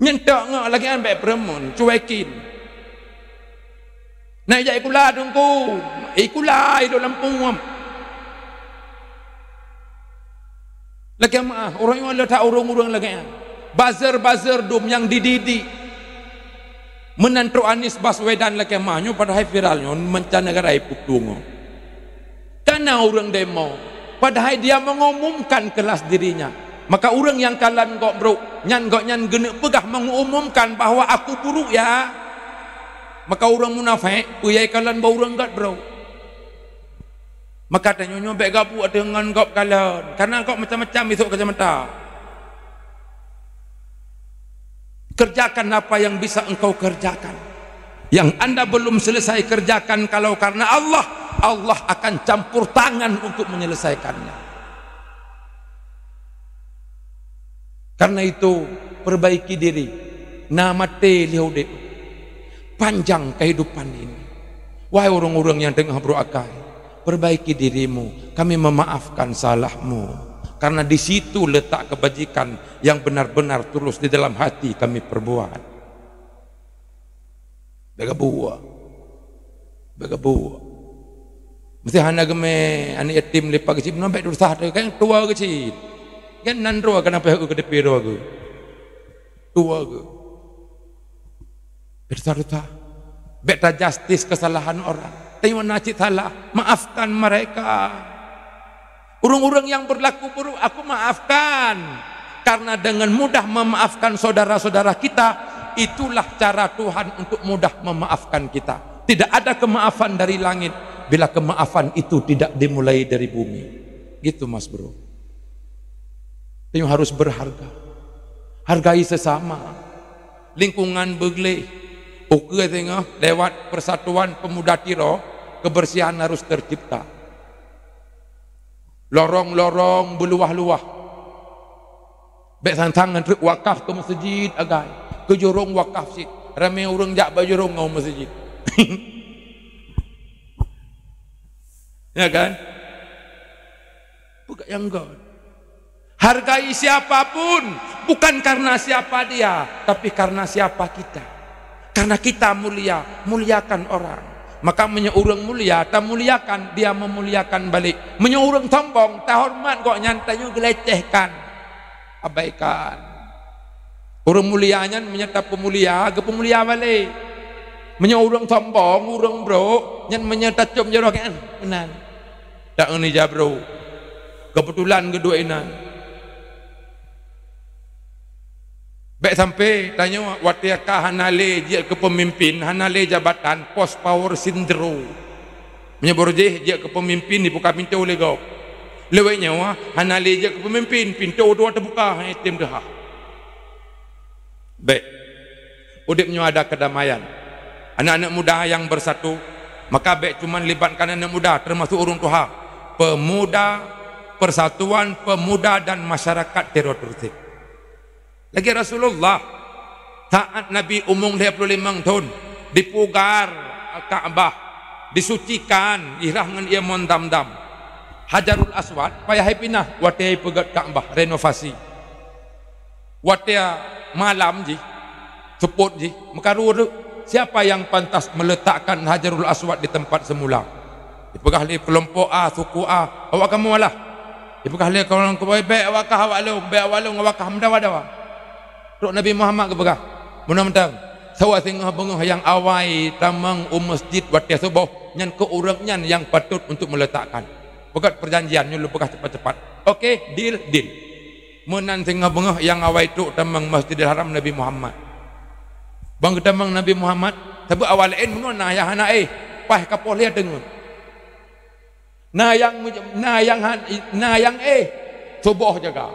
Nyentok ngok lagée nyan bék peureumeun, cuekin. Na ijak ikula teungku, ikula idok lam punguam. Lagée meuah, ureuëng nyoe le that ureuëng-ureuëng lagée nyan. Buzzer-buzzer dum nyang dididik. Meunan trok Anies Baswedan lagée meuah nyoe padahai viral nyoe mancanegara ipeutueng. Kana ureuëng demo, padahai dia mengumumkan kelas dirinya. Maka ureuëng nyang kalon gob brok, nyan gobnyan geuneuk peugah mengumumkan bahwa aku buruk ya. Maka ureuëng munafék, peue yai kalon bak ureuëng göt brok. Maka tanyoe nyoe bék gabuek teuh ngon gob kalon, karena gob macam-macam isok kacamata. Kerjakan apa yang bisa engkau kerjakan. Yang anda belum selesai kerjakan, kalau karena Allah, Allah akan campur tangan untuk menyelesaikannya. Karena itu, perbaiki diri. Na maté lheueh udeb. Panjang kehidupan ini. Wahai ureuëng-ureuëng nyang teungoh brok akai, perbaiki dirimu. Kami memaafkan salahmu. Karena di situ letak kebajikan yang benar-benar tulus di dalam hati kami perbuat. Bék gabuek. Bék gabuek. Meusti hana geumé aneuk yatim leupah geuchik meunan bék tusah teuh, kan tuha geuchik. Kan nan droe ka na payah eu keu teupie droe geuh. Tuha geuh. Bék tusah-tusah. Bék tajustis kesalahan orang. Tapi na cit salah, maafkan mereka. Ureuëng-ureuëng nyang berlaku buruk, aku maafkan. Karena dengan mudah memaafkan saudara-saudara kita, itulah cara Tuhan untuk mudah memaafkan kita. Tidak ada kemaafan dari langit bila kemaafan itu tidak dimulai dari bumi. Gitu, Mas Bro. Tanyoe harus berharga. Hargai sesama. Lingkungan beugleh. Ukeue singoh lewat Persatuan Pemuda Tiro, kebersihan harus tercipta. Lorong-lorong beuluwah-luwah. Bék sang-sang ngon treuk wakaf keu meuseujid agai, keu jurông wakaf cit. Ramé ureuëng jak bak jurông ngon meuseujid. Ya kan? Peugah nyang göt. Hargai siapa pun, bukan karena siapa dia, tapi karena siapa kita. Karena kita mulia, muliakan orang. Maka meunyoe ureuëng mulia, tamuliakan, dia memuliakan balik. Meunyoe ureuëng sombong, tahoreumat gobnyan, tanyoe geulecehkan, abaikan. Ureuëng mulia nyan meunyoe tapeumulia, geupeumulia balek. Meunyoe ureuëng sombong, ureuëng brok, nyan meunyoe tacöm jaroe nyan, meunan. Dak ngon ija brok. Keubeutulan geuduek inan. Bék sampai tanyoe watée ka hana lé jeuet keu peumimpin, hana lé jabatan, post power syndrome. Meunyoe baroe jih jeuet keu peumimpin, dibuka pintoe lé gob. Lewat nyoe hana lé jeuet keu peumimpin, pintoe dua teubuka, hai tem deuha. Bék. Udeb nyoe ada keudamaian. Aneuk-aneuk muda nyang beusatu, maka bék cuman libatkan aneuk muda, teumasuk ureuëng tuha. Pemuda, persatuan pemuda dan masyarakat terutama. Lagée Rasulullah, saat Nabi umong lhée ploh limong thon, dipugar Ka'bah, disucikan, irah ngon ié mon Zamzam. Hajarul Aswad payah ipinah watée ipeugét Ka'bah, renovasi. Watée malam jih, seupôt jih, meukaru, siapa yang pantas meletakkan Hajarul Aswad di tempat semula? Dipeugah lé keulompok A, suku A, "Awak kamoe alah." Dipeugah lé keulompok B, "Bék awak kah awak lôn, bék awak lôn awak kah, meudawa-dawa." Trok Nabi Muhammad geupeugah, "Meunan mantong, saboh singoh beungoh nyang awai tamong u masjid watée suboh, nyan keuh ureuëng nyan nyang patôt untuk meletakkan." Peugét perjanjian, nyoe lôn peugah cepat-cepat. Oke, deal, deal. Meunan singoh beungoh nyang awai trok tamong Masjidil Haram Nabi Muhammad. Ban geutamong Nabi Muhammad, sabab awak laén meunyoe na nyang hana éh, paih ka poh lhée teungeut. Na nyang meuj-, na nyang han-, na nyang éh, suboh jaga.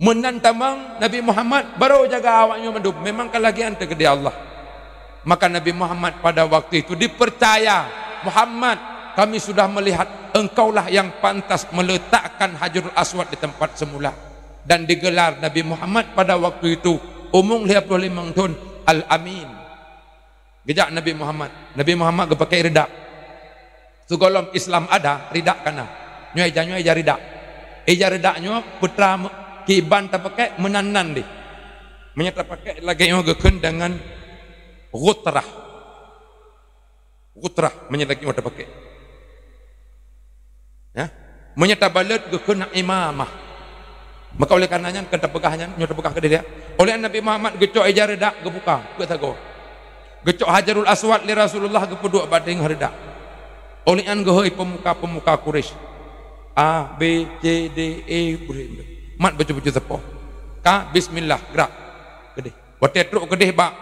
Meunan tamong Nabi Muhammad, barô jaga awak nyoe mandum. Memang ka lagée nyan teukeudi Allah. Maka Nabi Muhammad pada waktu itu dipercaya, "Muhammad, kami sudah melihat engkaulah yang pantas meletakkan Hajarul Aswad di tempat semula." Dan digelar Nabi Muhammad pada waktu itu umong lhée ploh limong thon, Al-Amin. Geujak Nabi Muhammad. Nabi Muhammad geupakai ridak. Sigohlom Islam ada, ridak ka na. Nyoe ija, nyoe ija ridak. Ija ridak nyoe putra me-, kiban tapakai meunan-nan deh. Meunyoe tapakai lagée nyoe geukheun deungon ghutrah. Ghutrah meunyoe lagée nyoe tapakai. Ya. Meunyoe tabalot geukheun imamah. Maka oleh karena nyan, kan tapeugah nyan, nyoe tapeugah keudeh dia. Oleh Nabi Muhammad geucok ija ridak geubuka, geusagoe. Geucok Hajarul Aswad lé Rasulullah geupeuduek bak teungoh ridak. Oleh nyan geuhôi peumuka-peumuka Quraisy. A, B, C, D, E, bri. Mat bacut-bacut sapoh. Ka, bismillah, gerak. Keudeh. Watée trok keudeh bak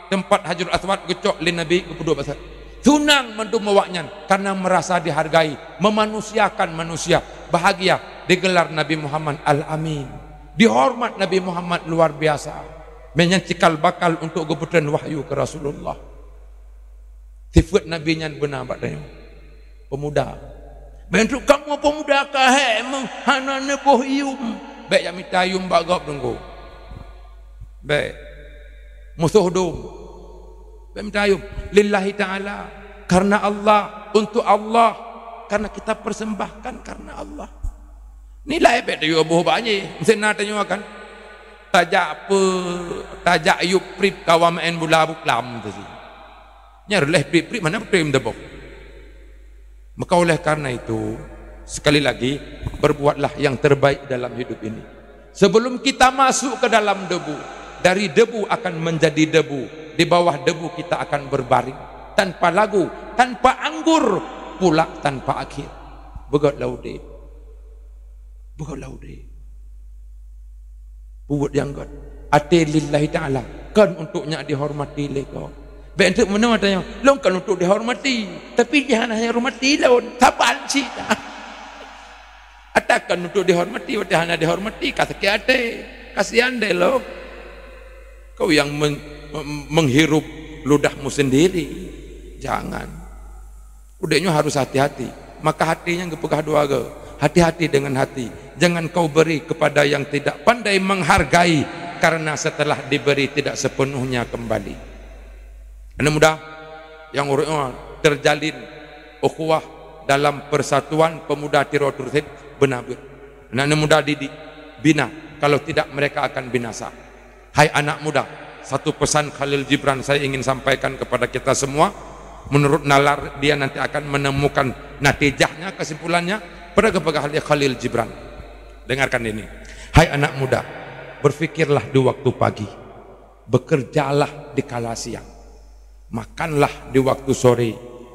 teumpat Hajarul Aswad geucok lé Nabi geupeuduek bak sagoe. Seunang mandum awaknyan karena merasa dihargai, memanusiakan manusia, bahagia digelar Nabi Muhammad Al-Amin. Dihormat Nabi Muhammad luar biasa. Meunyan cikal bakal untuk geupeutrön wahyu keu Rasulullah. Sifeuet Nabi nyan beuna bak tanyoe. Peumuda. Bék trok kamoe peumuda ka hék meuh hana neuboh yuem. Bék jak mita yuem bak gob teungku. Bék. Musoh dum. Bék mita yuem. Lillahi ta'ala. Karena Allah. Untuk Allah. Karena kita persembahkan karena Allah. Nilai bék tayue boh bak jih. Meusé na tanyoe kan. Tajak pe, tajak yuem prip kawa maén bola buklam tu si. Nyan lheuh prip-prip mana beutôi meudaboh. Maka oleh karena itu, sekali lagi, berbuatlah yang terbaik dalam hidup ini. Sebelum kita masuk ke dalam debu, dari debu akan menjadi debu, di bawah debu kita akan berbaring, tanpa lagu, tanpa anggur, pula tanpa akhir. Beugöt lam udeb. Beugöt lam udeb. Peubuet nyang göt. Até lillahi ta'ala, kon untuk nyak dihormati lé gob. Bék enteuk meunoe tanyoe, lôn kon untuk dihormati, tapi jih hana hormati lôn, saban cit. Ata kon untuk dihormati, watée hana dihormati, ka sakét até. Kasihan deh lôn. Kau yang meng-, menghirup ludahmu sendiri. Jangan. Udeb nyoe harus hati-hati. Maka hati nyan geupeugah dua goe. Hati-hati dengan hati. Jangan kau beri kepada yang tidak pandai menghargai. Karena setelah diberi tidak sepenuhnya kembali. Aneuk muda, nyang uroe nyoe terjalin ukhuwah dalam Persatuan Pemuda Tiro Tursit, beuna beuet. Aneuk muda didik, bina, kalau tidak mereka akan binasa. Hai anak muda, satu pesan Khalil Gibran saya ingin sampaikan kepada kita semua. Menurut nalar, dia nanti akan menemukan natijahnya, kesimpulannya, pada kepeugah lé Khalil Gibran. Dengarkan ini. Hai anak muda, berfikirlah di waktu pagi, bekerjalah di kala siang, makanlah di waktu sore,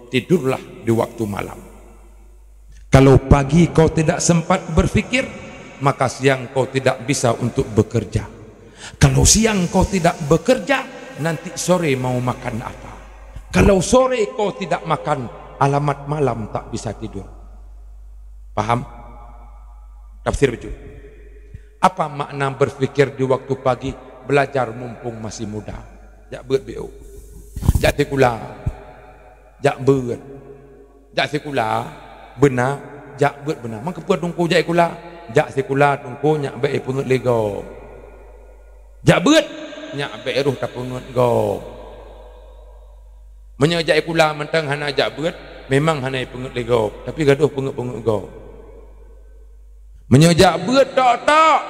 tidurlah di waktu malam. Kalau pagi kau tidak sempat berfikir, maka siang kau tidak bisa untuk bekerja. Kalau siang kau tidak bekerja, nanti sore mau makan apa? Kalau sore kau tidak makan, alamat malam tak bisa tidur. Paham? Tafsir bacut. Apa makna berfikir di waktu pagi? Belajar mumpung masih muda. Jak beuet B O. Jak sikula. Jak beuet. Jak sikula beuna, jak beuet beuna. Meukeupeu Teungku jak sikula? Jak sikula Teungku nyak bék ipeungeut lé gob. Jak beuet, nyak bék roh tapeungeut gob. Meunyoe jak sikula mantong hana jak beuet, memang hana ipeungeut lé gob, tapi gadôh peungeut-peungeut gob. Meunyoe jak beuet tok-tok,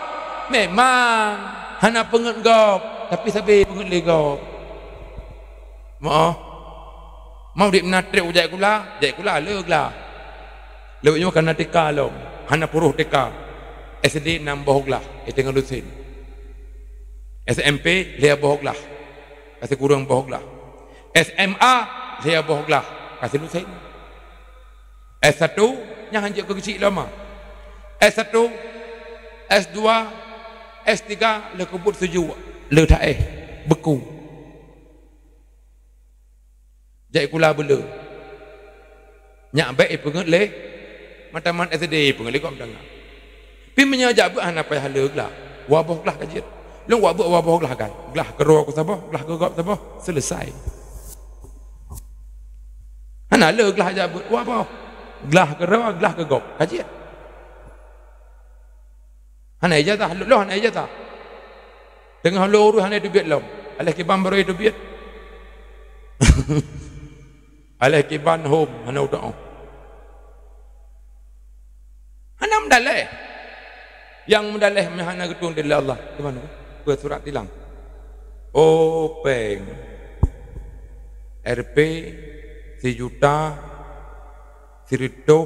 memang hana peungeut gob, tapi sabe peungeut lé gob. Moh. Mau dik meunan trép jak sikula, jak sikula le glah. Lewat nyoe kana T K lom, hana peuroh T K. S D nam boh glah, itu ngon lusin. S M P lhèe boh glah, kasi kurang boh glah. S M A lhèe boh glah, kasi lusin. S satu nyang hanjeuet keu keuchik lama. S satu, S dua, S tiga le keubut seujok, le taéh, beku. Jak sikula beule. Nyak bék ipeungeut lé, mata-mata S D ipeungeut lé gob tangah. Pi meunyoe jak beuet hana payah le glah. Dua boh glah ka jeuet. Lôn wak beuet dua boh glah kan. Glah keudroe ku saboh, glah keugob saboh, selesai. Hana le glah jak beuet dua boh. Glah keudroe, glah keugob, ka jeuet. Hana ijazah, lôn hana ijazah. Teungoh lôn urus hana teubiet lom. Aléh kiban barô teubiet. Aléh kiban hom hana utoh. Hana meudaléh. Nyang meudaléh meuhana geutueng di Allah. Di mana? Beusurat tilang. Oh, péng. R P sijuta sireutôh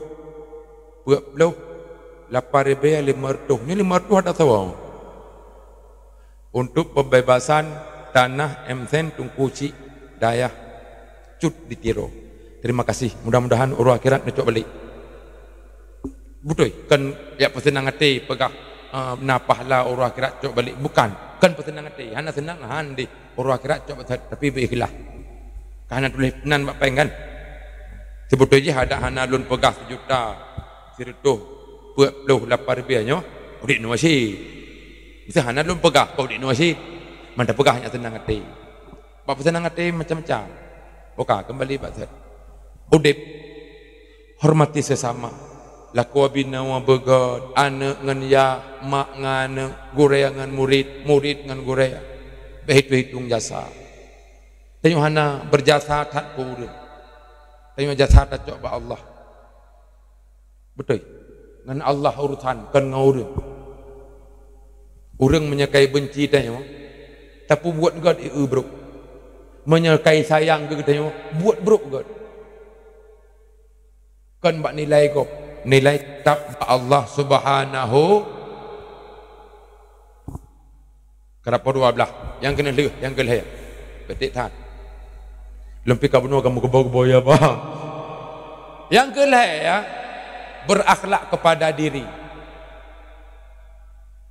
peuet ploh lapan ribèe limong reutôh. Nyoe limong reutôh ada sawa. Untuk pembebasan tanah M Sen Teungku Chik Dayah Cut di Tiro. Terima kasih. Mudah-mudahan uroe akhirat neucok balik. Beutôi, kon jak peuseunang até peugah, eh, na pahala uroe akhirat cok balik. Bukan, kon peuseunang até. Hana seunang, han deh. Uroe akhirat cok balik, tapi beu ikhlas. Ka hana tuléh nan bak péng kan? Seubeutôi jih adak hana lôn peugah sijuta sireutôh peuet ploh lapan ribèe nyoe, udép nyoe asyik. Miseu hana lôn peugah, kau udép nyoe asyik. Mantap peugah nyak seunang até. Bak peuseunang até macam-macam. Oka, kembali bak that. Udép, hormati sesama. Lakoe binoe beugöt, aneuk ngon yah, mak ngon aneuk, gurèe ngon murit, murit ngon gurèe. Beu hitông-hitông jasa. Tanyoe hana beujasa that keu ureueng. Tanyoe jasa tacok bak Allah. Beutôi. Ngon Allah urusan, kon ngon ureueng. Ureueng meunyoe kai beunci tanyoe, tapeubuet göt ié brôk. Meunyoe kai sayang keu geutanyoe, buet brôk göt. Kon bak nilai gob, nilai teutap bak Allah Subhanahu. Keudroe dua blah, nyang keuneuk lheueh, nyang keu lhèe. Beutôi that. Lôn pi ka bunoe kamoe geuboh-geuboh ya, bah. Nyang keu lhèe ya, berakhlak kepada diri.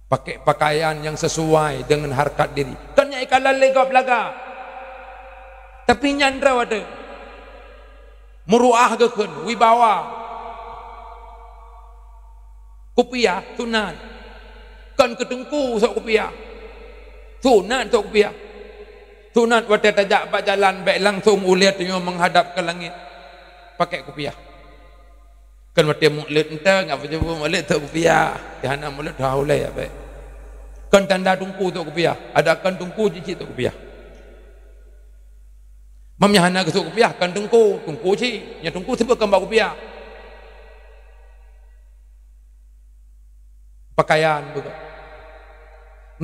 Pakai pakaian yang sesuai dengan harkat diri. Kon nyan ikalon lé gob lagak. Tapi nyan droe teuh. Meuruah geukheun, wibawa. Kupiah sunat. Kon keu teungku sok kupiah. Sunat sok kupiah. Sunat watèe tajak bak jalan bèk langsông ulèe tanyoe meuhadap keu langèt. Pakai kupiah. Kon watèe mulod enteuk, nggak percaya mulod sok kupiah. Di hana mulod, ha ulèe bèk. Kon tanda teungku sôk kupiah, ada kon teungku cit-cit sôk kupiah. Meunyoe hana geusôk kupiah, kon teungku, teungku cit, nyoe teungku seubeut kon bak kupiah. Pakaian beugöt.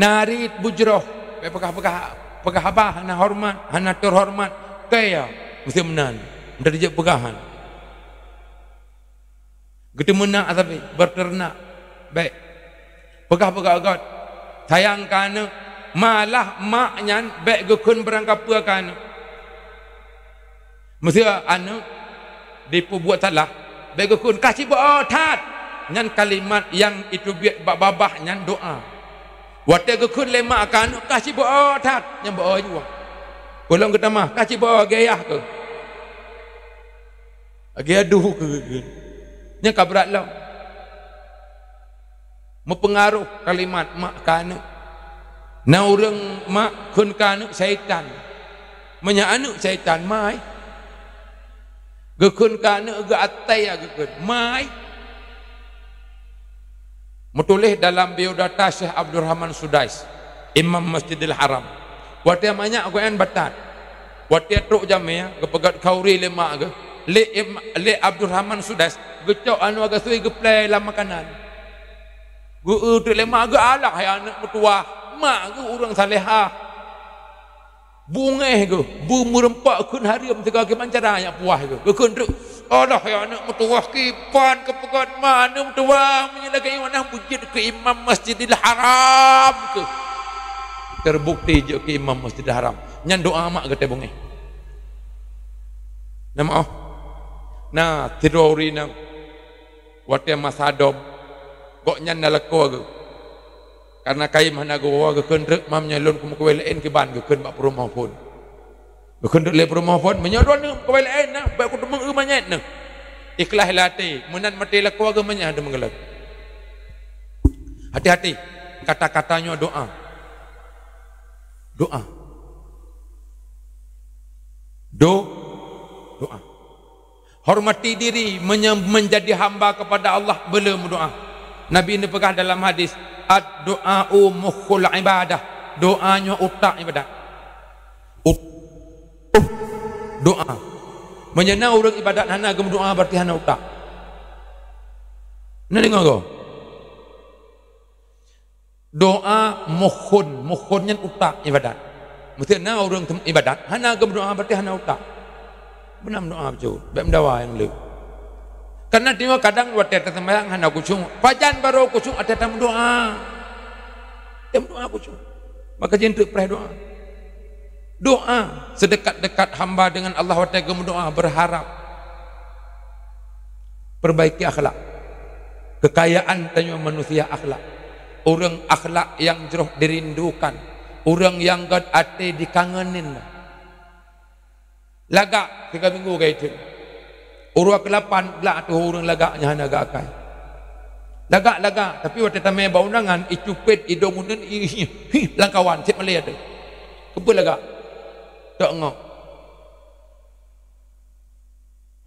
Narit bujroh, bèk peugah-peugah, peugah haba hana horeumat, hana teuhoreumat. Kaya, meusti meunan. Meunan jeuet peugahan. Geuteumeunak sabe, beuteurenak, bèk. Peugah-peugah göt. Sayang keu aneuk, malah mak nyan bèk geukheun beurangkapeue keu aneuk. Meuseu aneuk jipeubuet salah, bèk geukheun, "Ka sibeuôt that!" Nyan kalimat nyang jiteubiet bak babah nyan doa. Watèe geukheun lé mak keu aneuk, "Ka sibeuôt that!" Nyan beuôt jua. Ulôn geutamah, "Ka sibeuôt, gayah keuh." Lagèe adu keu geukheun. Nyan ka brat lom. Meupeungaroh kalimat mak keu aneuk. Na ureueng mak kheun keu aneuk syaitan. Meunyoe aneuk syaitan, mai. Geukheun keu aneuk geuatai ya geukheun, mai. Meutuléh dalam biodata Syekh Abdurrahman Sudais, Imam Masjidil Haram. Watèe manyak gobnyan batat. Watèe trok jamèe, geupeugöt khauri lé mak geuh, lé Im-, lé Abdurrahman Sudais, geucok anu gasui geuplè lam makanan. Geu-eu teuk lé mak geuh, "Alah, hai aneuk meutuwah, mak geuh ureueng salehah." Beungèh geuh, beumeureumpok kheun hareuem sigoe kiban cara nyang puwah geuh. Geukheun treuk, "Alah, hai aneuk meutuwah kiban keupeugöt mak aneuk meutuwah, meunyoe lagèe nyan beujeuet keu imam Masjidil Haram keuh." Terbukti jeuet keu imam Masjidil Haram. Nyan doa mak geuh teuh beungèh. Na meu'oh. Na, sidroe ureueng inong watèe masa dom, gobnyan na lakoe geuh. Kareuna kayém hana geuwoe, geukheun treuk, "Mam, nyoe lôn keu meukawen laén kiban," geukheun bak peurumoh phôn. Geukheun treuk lé peurumoh phôn, "Meunyoe droeneuh meukawen laén na, bèk kuteumèe manyak neuh." Ikhlaih lam até, meunan maté lakoe geuh manyak hana teumeugeulak. Hati-hati, kata-kata nyoe doa. Doa. Do-, doa. Hormati diri, menye-, menjadi hamba kepada Allah, beu le meudoa. Nabi neupeugah dalam hadis, "Ad-du'a'u mukhul ibadah." Doa nyoe utak ibadat. Ut-, uh, doa. Meunyoe na ureueng ibadat hana geumeudoa, berarti hana utak. Na deungoe goe? Doa mukhun, mukhun nyan utak ibadat. Meuseu na ureueng tem-, ibadat, hana geumeudoa, berarti hana utak. Beuna meudoa bacut, bèk meudawa nyang le. Kareuna teungoh kadang watèe taseumbahyang hana khusyuk. Pajan barô khusyuk watèe tameudoa. Tameudoa khusyuk. Maka jeuet treuk preh doa. Doa sedekat-dekat hamba dengan Allah watèe geumeudoa, berharap. Perbaiki akhlak. Kekayaan tanyoe manusia akhlak. Ureueng akhlak nyang jroh dirindukan. Ureueng nyang göt até dikangenin. Lagak tiga minggu ka item. Uroe keulapan glak ateueh ureueng lagak nyang hana geuakai. Lagak-lagak, tapi watèe tamè bak undangan, icupet, idong uneun, i-, hi, lam kawan, cit malèe ateueh. Keupeue lagak? Tok ngok.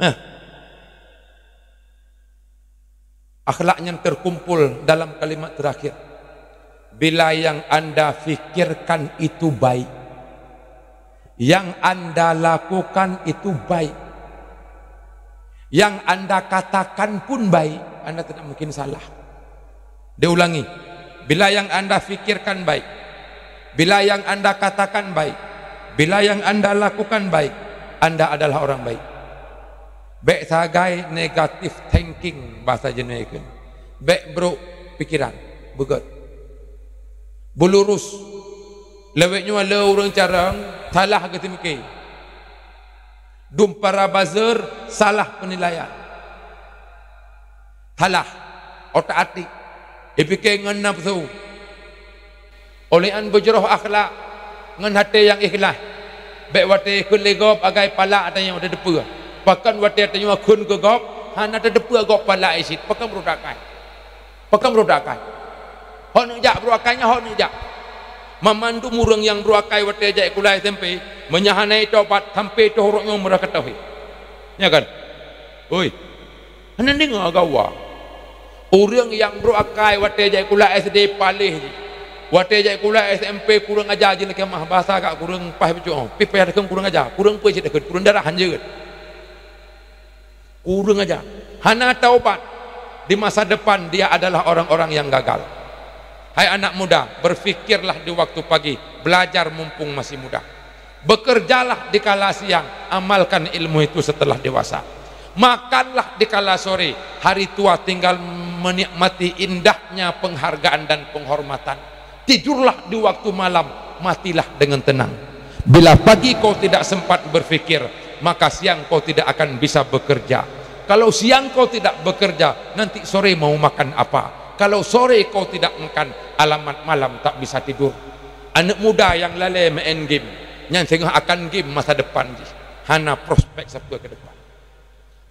Nah. Akhlak nyan terkumpul dalam kalimat terakhir. Bila yang Anda fikirkan itu baik, yang Anda lakukan itu baik, yang Anda katakan pun baik, Anda tidak mungkin salah. Diulangi, bila yang Anda fikirkan baik, bila yang Anda katakan baik, bila yang Anda lakukan baik, Anda adalah orang baik. Bèk sagai negative thinking, basa Jinoe kheun. Bèk brok pikiran, beugöt. Beulurus. Lawét nyoe le ureueng carông, salah geuteumike. Dum para buzzer, salah penilaian. Salah, otak atik, ipike ngon nafsu. Oleh nyan beujroh akhlak ngon até nyang ikhlas. Bèk watèe kheun lé gob agai palak tanyoe tateupeue. Pakon watèe tanyoe kheun keu gob, hana tateupeue gob palak cit. Pakon brok akai. Pakon brok akai. Hok neuk jak brok akai nyan, hok neuk jak. Mamandum ureueng nyang brok akai watèe jak sikula S M P, meunyo hana jitôbat, sampoe troh uroe nyoe meurah keutôh. Nyo kan? Oi. Hana deungoe gawa. Ureueng nyang brok akai watèe jak sikula S D paléh jih. Watée jak sikula S M P kureueng aja jih lakée mah, bahasa agak kureueng paih bacut, pih payah takheun kureueng aja, kureueng peue cit takheun, kureueng darah hanjeuet. Kureueng aja. Hana taubat. Di masa depan dia adalah orang-orang yang gagal. Hai anak muda, berfikirlah di waktu pagi, belajar mumpung masih muda. Bekerjalah di kala siang, amalkan ilmu itu setelah dewasa. Makanlah di kala sore, hari tua tinggal menikmati indahnya penghargaan dan penghormatan. Tidurlah di waktu malam, matilah dengan tenang. Bila pagi kau tidak sempat berfikir, maka siang kau tidak akan bisa bekerja. Kalau siang kau tidak bekerja, nanti sore mau makan apa? Kalau sore kau tidak makan, alamat malam tak bisa tidur. Aneuk muda nyang lalée maén game, nyan singoh akan game masa depan jih, hana prospek sapeue ke depan.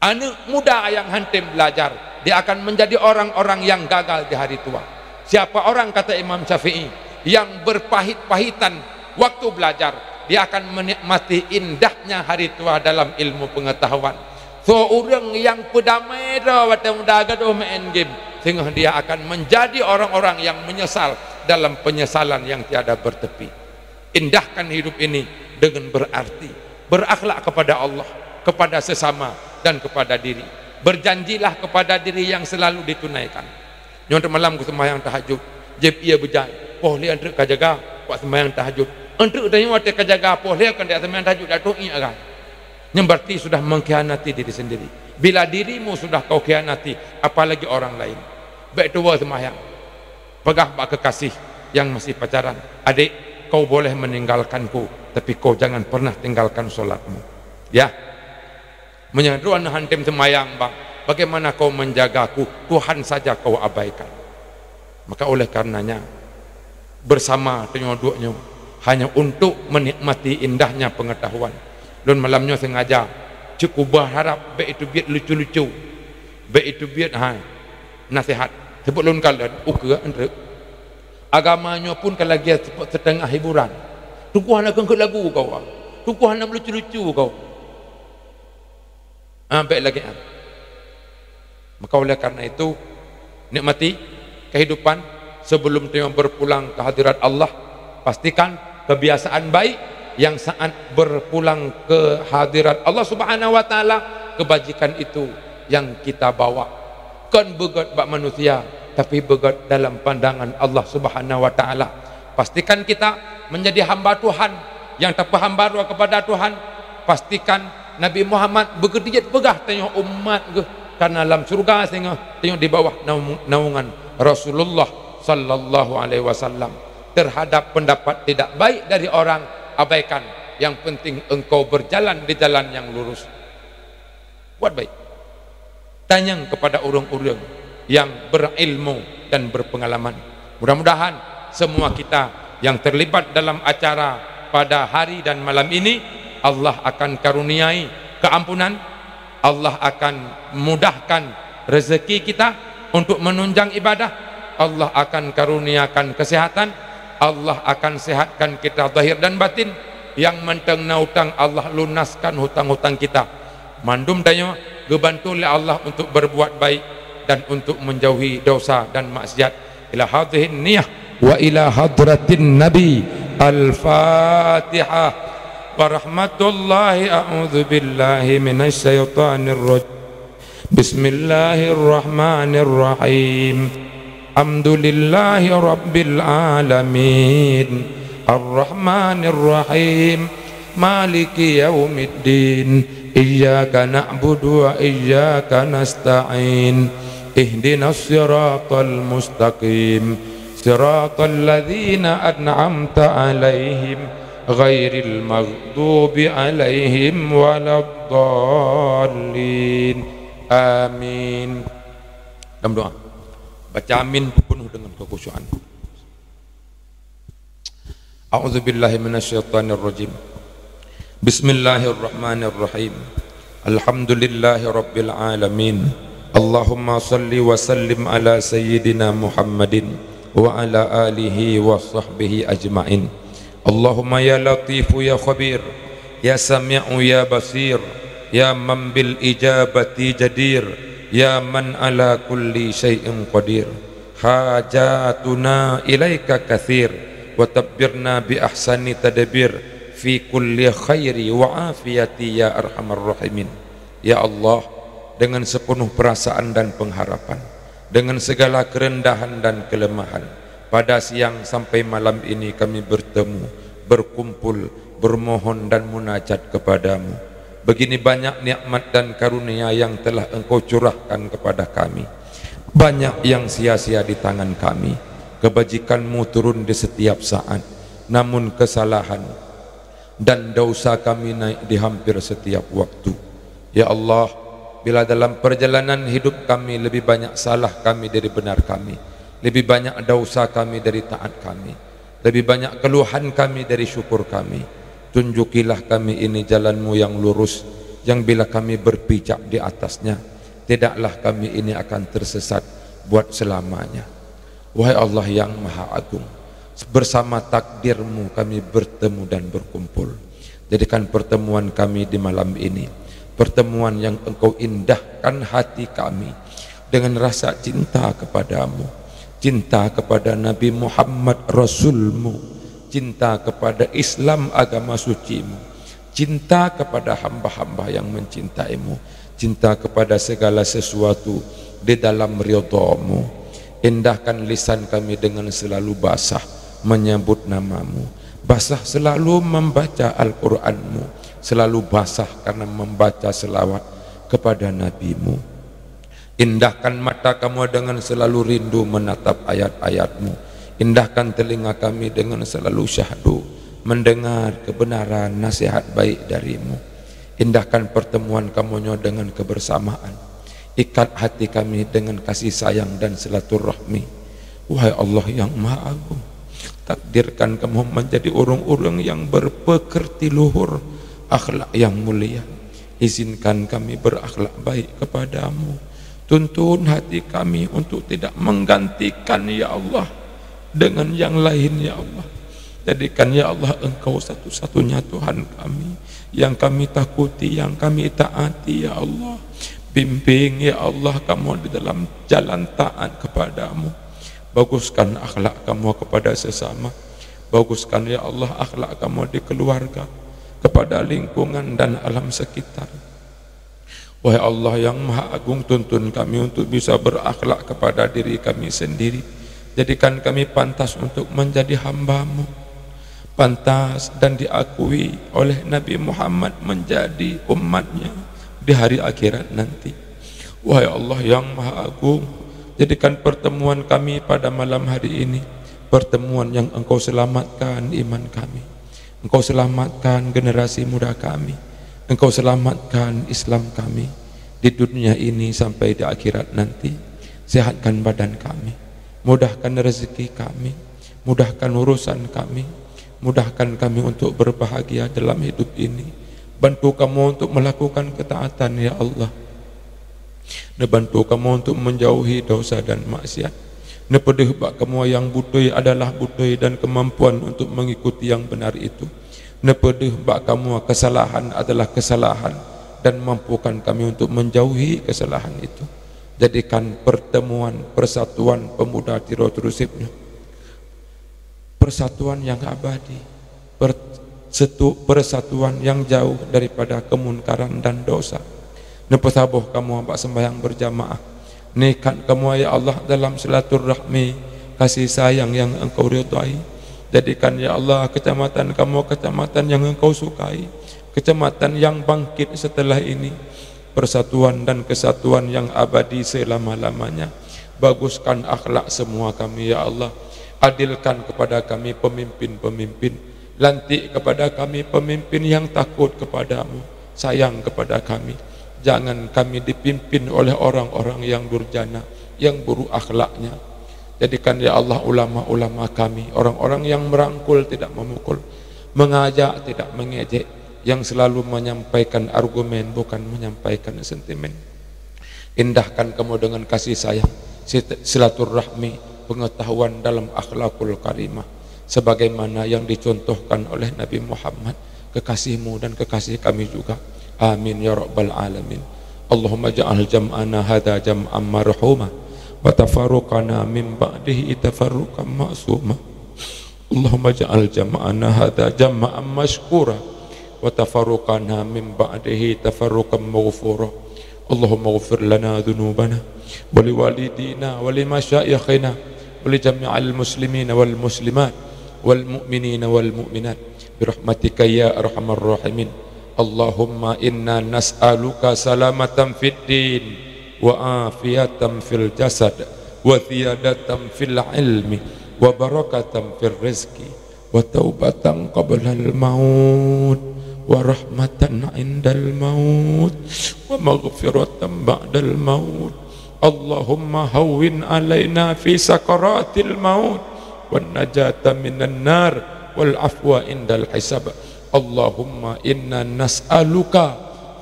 Aneuk muda nyang hántom belajar, dia akan menjadi orang-orang yang gagal di hari tua. Siapa orang, kata Imam Syafi'i, yang berpahit-pahitan waktu belajar, dia akan menikmati indahnya hari tua dalam ilmu pengetahuan. Soe ureuëng nyang peudamai droe watée muda gadôh maén game, singoh dia akan menjadi orang-orang yang menyesal dalam penyesalan yang tiada bertepi. Indahkan hidup ini dengan berarti, berakhlak kepada Allah, kepada sesama, dan kepada diri. Berjanjilah kepada diri yang selalu ditunaikan. Nyoe teuk malam ku seumayang tahajud, jieb ie beujai, poh lhée eunteuk ka jaga, bak seumayang tahajud. Eunteuk tanyoe watée ka jaga poh lhée kon dak seumayang tahajud, dak tueng ié agam. Nyan berarti sudah mengkhianati diri sendiri. Bila dirimu sudah kau khianati, apalagi orang lain. Bék tuwoe seumayang. Peugah bak kekasih yang masih pacaran, "Adik, kau boleh meninggalkanku, tapi kau jangan pernah tinggalkan sholatmu." Ya. Meunyoe droeneuh hántom seumayang, bang, bagaimana kau menjagaku? Tuhan saja kau abaikan. Maka oleh karenanya, bersama tanyoe duek nyoe hanya untuk menikmati indahnya pengetahuan. Lôn malam nyoe sengaja cukup berharap bék itu biet lucu-lucu, bék itu biet hai nasihat. Sebab lôn kalon ukeue eunteuk. Agama nyoe pun ka lagée setengah hiburan. Tukoh hana keungkot lagu kau, tukoh hana meulucu-lucu kau. Ah, bék lagée nyan. Maka oleh karena itu, nikmati kehidupan sebelum tanyoe berpulang ke hadirat Allah. Pastikan kebiasaan baik yang saat berpulang ke hadirat Allah Subhanahu wa Taala, kebajikan itu yang kita bawa. Kon beugét bak manusia, tapi beugét dalam pandangan Allah Subhanahu wa Taala. Pastikan kita menjadi hamba Tuhan yang tapeuhamba droe kepada Tuhan. Pastikan Nabi Muhammad beugeudijat peugah tanyoe umat geuh, karena lam syurga singoh tanyoe di bawah naung-, naungan Rasulullah sallallahu alaihi wasallam. Terhadap pendapat tidak baik dari orang, abaikan. Yang penting engkau berjalan di jalan yang lurus. Buat baik. Tanyong kepada ureuëng-ureuëng yang berilmu dan berpengalaman. Mudah-mudahan semua kita yang terlibat dalam acara pada hari dan malam ini, Allah akan karuniai keampunan, Allah akan mudahkan rezeki kita untuk menunjang ibadah, Allah akan karuniakan kesehatan, Allah akan sehatkan kita zahir dan batin. Nyang mantong na utang, Allah lunaskan hutang-hutang kita. Mandum tanyoe geubantu lé Allah untuk berbuat baik dan untuk menjauhi dosa dan maksiat. Ila hadhihin niyah wa ila hadratin Nabi. Al-Fatihah. Warahmatullahi, a'udzu billahi minasy syaithanir rajim. Bismillahirrahmanirrahim. Alhamdulillahi rabbil alamin. Arrahmanirrahim. Maliki yaumiddin. Iyyaka na'budu wa iyyaka nasta'in. Ihdinas siratal mustaqim. Siratal ladzina an'amta 'alaihim, ghairil maghdubi 'alaihim waladdallin. Amin. Dalam doa. Baca amin peunuh dengan kekhusyukan. A'udzubillahi minasyaitonirrajim. Bismillahirrahmanirrahim. Alhamdulillahirabbil alamin. Allahumma shalli wa sallim ala sayyidina Muhammadin wa ala alihi wa sahbihi ajmain. Allahumma ya Latifu ya Khabir, ya Sami'u ya Basir, ya man bil ijabati jadir, ya man ala kulli syai'in qadir. hajatuna ilaika katsir, wa tabbirna bi ahsani tadbir fi kulli khairi wa afiyati ya arhamar rahimin. Ya Allah, dengan sepenuh perasaan dan pengharapan, dengan segala kerendahan dan kelemahan, pada siang sampai malam ini kami bertemu, berkumpul, bermohon dan munajat kepada-Mu. Begini banyak nikmat dan karunia yang telah Engkau curahkan kepada kami. Banyak yang sia-sia di tangan kami. Kebajikan-Mu turun di setiap saat, namun kesalahan dan dosa kami naik di hampir setiap waktu. Ya Allah, bila dalam perjalanan hidup kami lebih banyak salah kami dari benar kami, lebih banyak dosa kami dari taat kami, lebih banyak keluhan kami dari syukur kami, tunjukilah kami ini jalan-Mu yang lurus, yang bila kami berpijak di atasnya, tidaklah kami ini akan tersesat buat selamanya. Wahai Allah yang Maha Agung, bersama takdir-Mu kami bertemu dan berkumpul. Jadikan pertemuan kami di malam ini pertemuan yang Engkau indahkan hati kami dengan rasa cinta kepada-Mu, cinta kepada Nabi Muhammad Rasul-Mu, cinta kepada Islam agama suci-Mu, cinta kepada hamba-hamba yang mencintai-Mu, cinta kepada segala sesuatu di dalam ridha-Mu. Indahkan lisan kami dengan selalu basah menyebut nama-Mu, basah selalu membaca Al-Quran-Mu, selalu basah karena membaca selawat kepada Nabi-Mu. Indahkan mata kamoe dengan selalu rindu menatap ayat-ayat-Mu. Indahkan telinga kami dengan selalu syahdu mendengar kebenaran nasihat baik dari-Mu. Indahkan pertemuan kamoe nyoe dengan kebersamaan. Ikat hati kami dengan kasih sayang dan silaturahmi. Wahai Allah yang Maha Agung, takdirkan kamoe menjadi ureuëng-ureuëng yang berpekerti luhur, akhlak yang mulia. Izinkan kami berakhlak baik kepada-Mu. Tuntun hati kami untuk tidak menggantikan, ya Allah, dengan yang lain, ya Allah. Jadikan, ya Allah, Engkau satu-satunya Tuhan kami, yang kami takuti, yang kami taati, ya Allah. Bimbing, ya Allah, kamoe di dalam jalan taat kepada-Mu. Baguskan akhlak kamoe kepada sesama. Baguskan, ya Allah, akhlak kamoe di keluarga, kepada lingkungan dan alam sekitar. Wahai Allah yang Maha Agung, tuntun kami untuk bisa berakhlak kepada diri kami sendiri. Jadikan kami pantas untuk menjadi hamba-Mu, pantas dan diakui oleh Nabi Muhammad menjadi umat-Nya di hari akhirat nanti. Wahai Allah yang Maha Agung, jadikan pertemuan kami pada malam hari ini pertemuan yang Engkau selamatkan iman kami. Engkau selamatkan generasi muda kami. Engkau selamatkan Islam kami di dunia ini sampai di akhirat nanti. Sehatkan badan kami. Mudahkan rezeki kami. Mudahkan urusan kami. Mudahkan kami untuk berbahagia dalam hidup ini. Bantu kamoe untuk melakukan ketaatan, ya Allah. Neubantu kamoe untuk menjauhi dosa dan maksiat. Neupeudeuh bak kamoe nyang beutôi adalah beutôi dan keumampuan untuk mengikuti nyang beunar itu. Neupeudeuh bak kamoe keusalahan adalah keusalahan dan mampukan kami untuk menjauhi keusalahan itu. Jadikan pertemuan persatuan pemuda Tiro Trusib nyoe persatuan nyang abadi, per-, setu-, persatuan nyang jauh daripada kemunkaran dan dosa. Neupeusaboh kamoe bak sembahyang berjamaah. Neuikat kamoe, ya Allah, dalam silaturahmi kasih sayang nyang Engkau ridhai. Jadikan, ya Allah, kecamatan kamoe kecamatan nyang Engkau sukai, kecamatan nyang bangkit setelah ini. Persatuan dan kesatuan yang abadi selama-lamanya. Baguskan akhlak semua kami, ya Allah. Adilkan kepada kami pemimpin-pemimpin. Lantik kepada kami pemimpin yang takut kepada-Mu, sayang kepada kami. Jangan kami dipimpin oleh orang-orang yang durjana, yang buruk akhlaknya. Jadikan, ya Allah, ulama-ulama kami orang-orang yang merangkul, tidak memukul, mengajak, tidak mengejek, yang selalu menyampaikan argumen, bukan menyampaikan sentimen. Indahkan kamoe dengan kasih sayang, sit-, silaturahmi, pengetahuan dalam akhlakul karimah, sebagaimana yang dicontohkan oleh Nabi Muhammad, kekasih-Mu dan kekasih kami juga. Amin ya rabbal alamin. Allahumma ja'al jam'ana hadza jam'an marhuma, وتفرقنا من بعده تفرقا معصوما. اللهم اجعل جمعنا هذا جمعا مشكورا وتفرقنا من بعده تفرقا مغفورا. اللهم اغفر لنا ذنوبنا ولوالدينا ولمشايخنا ولجميع المسلمين والمسلمات والمؤمنين والمؤمنات برحمتك يا أرحم الراحمين. اللهم إنا نسألك سلامة في الدين وعافية في الجسد وزيادة في العلم وبركة في الرزق وتوبة قبل الموت ورحمة عند الموت ومغفرة بعد الموت. اللهم هون علينا في سكرات الموت والنجاة من النار والعفو عند الحساب. اللهم إنا نسألك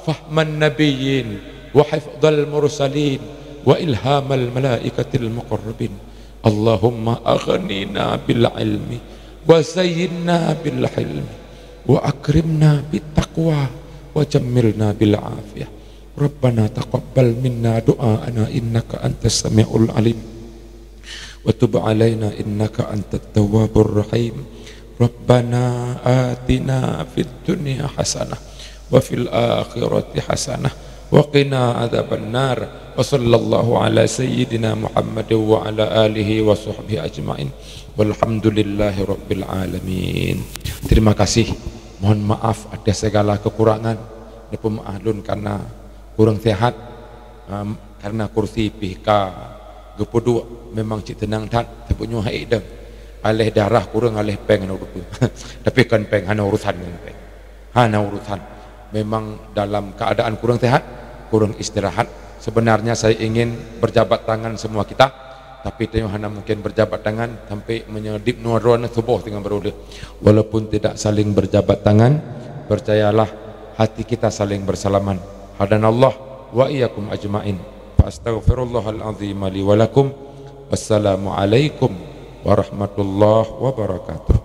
فهم النبيين وحفظ المرسلين وإلهام الملائكة المقربين. اللهم أغننا بالعلم وزينا بالحلم وأكرمنا بالتقوى وجملنا بالعافية. ربنا تقبل منا دعاءنا إنك أنت السميع العليم وتب علينا إنك أنت التواب الرحيم. ربنا آتنا في الدنيا حسنة وفي الآخرة حسنة وقنا عذاب النار. وصلى الله على سيدنا محمد وعلى آله وصحبه أجمعين. والحمد لله رب العالمين. Terima kasih. Mohon maaf atas segala kekurangan. Neupeumaaf lôn karena kurang sehat. Am, karena kursi pih ka geupeuduek, memang cit teunang that, tapi nyoe hai deuh. Aléh darah kurang, aléh péng hana urusan. Tapi kon péng, hana urusan ngon péng. Hana urusan. Memang dalam keadaan kurang sehat, kurang istirahat. Sebenarnya saya ingin berjabat tangan semua kita, tapi tanyoe hana mungkin berjabat tangan sampai meunyoe dip nurun suboh teungoh baru deh. Walaupun tidak saling berjabat tangan, percayalah hati kita saling bersalaman. Hadanallah wa iyyakum ajmain. Fa astaghfirullahal azim li wa lakum. Wassalamualaikum warahmatullahi wabarakatuh.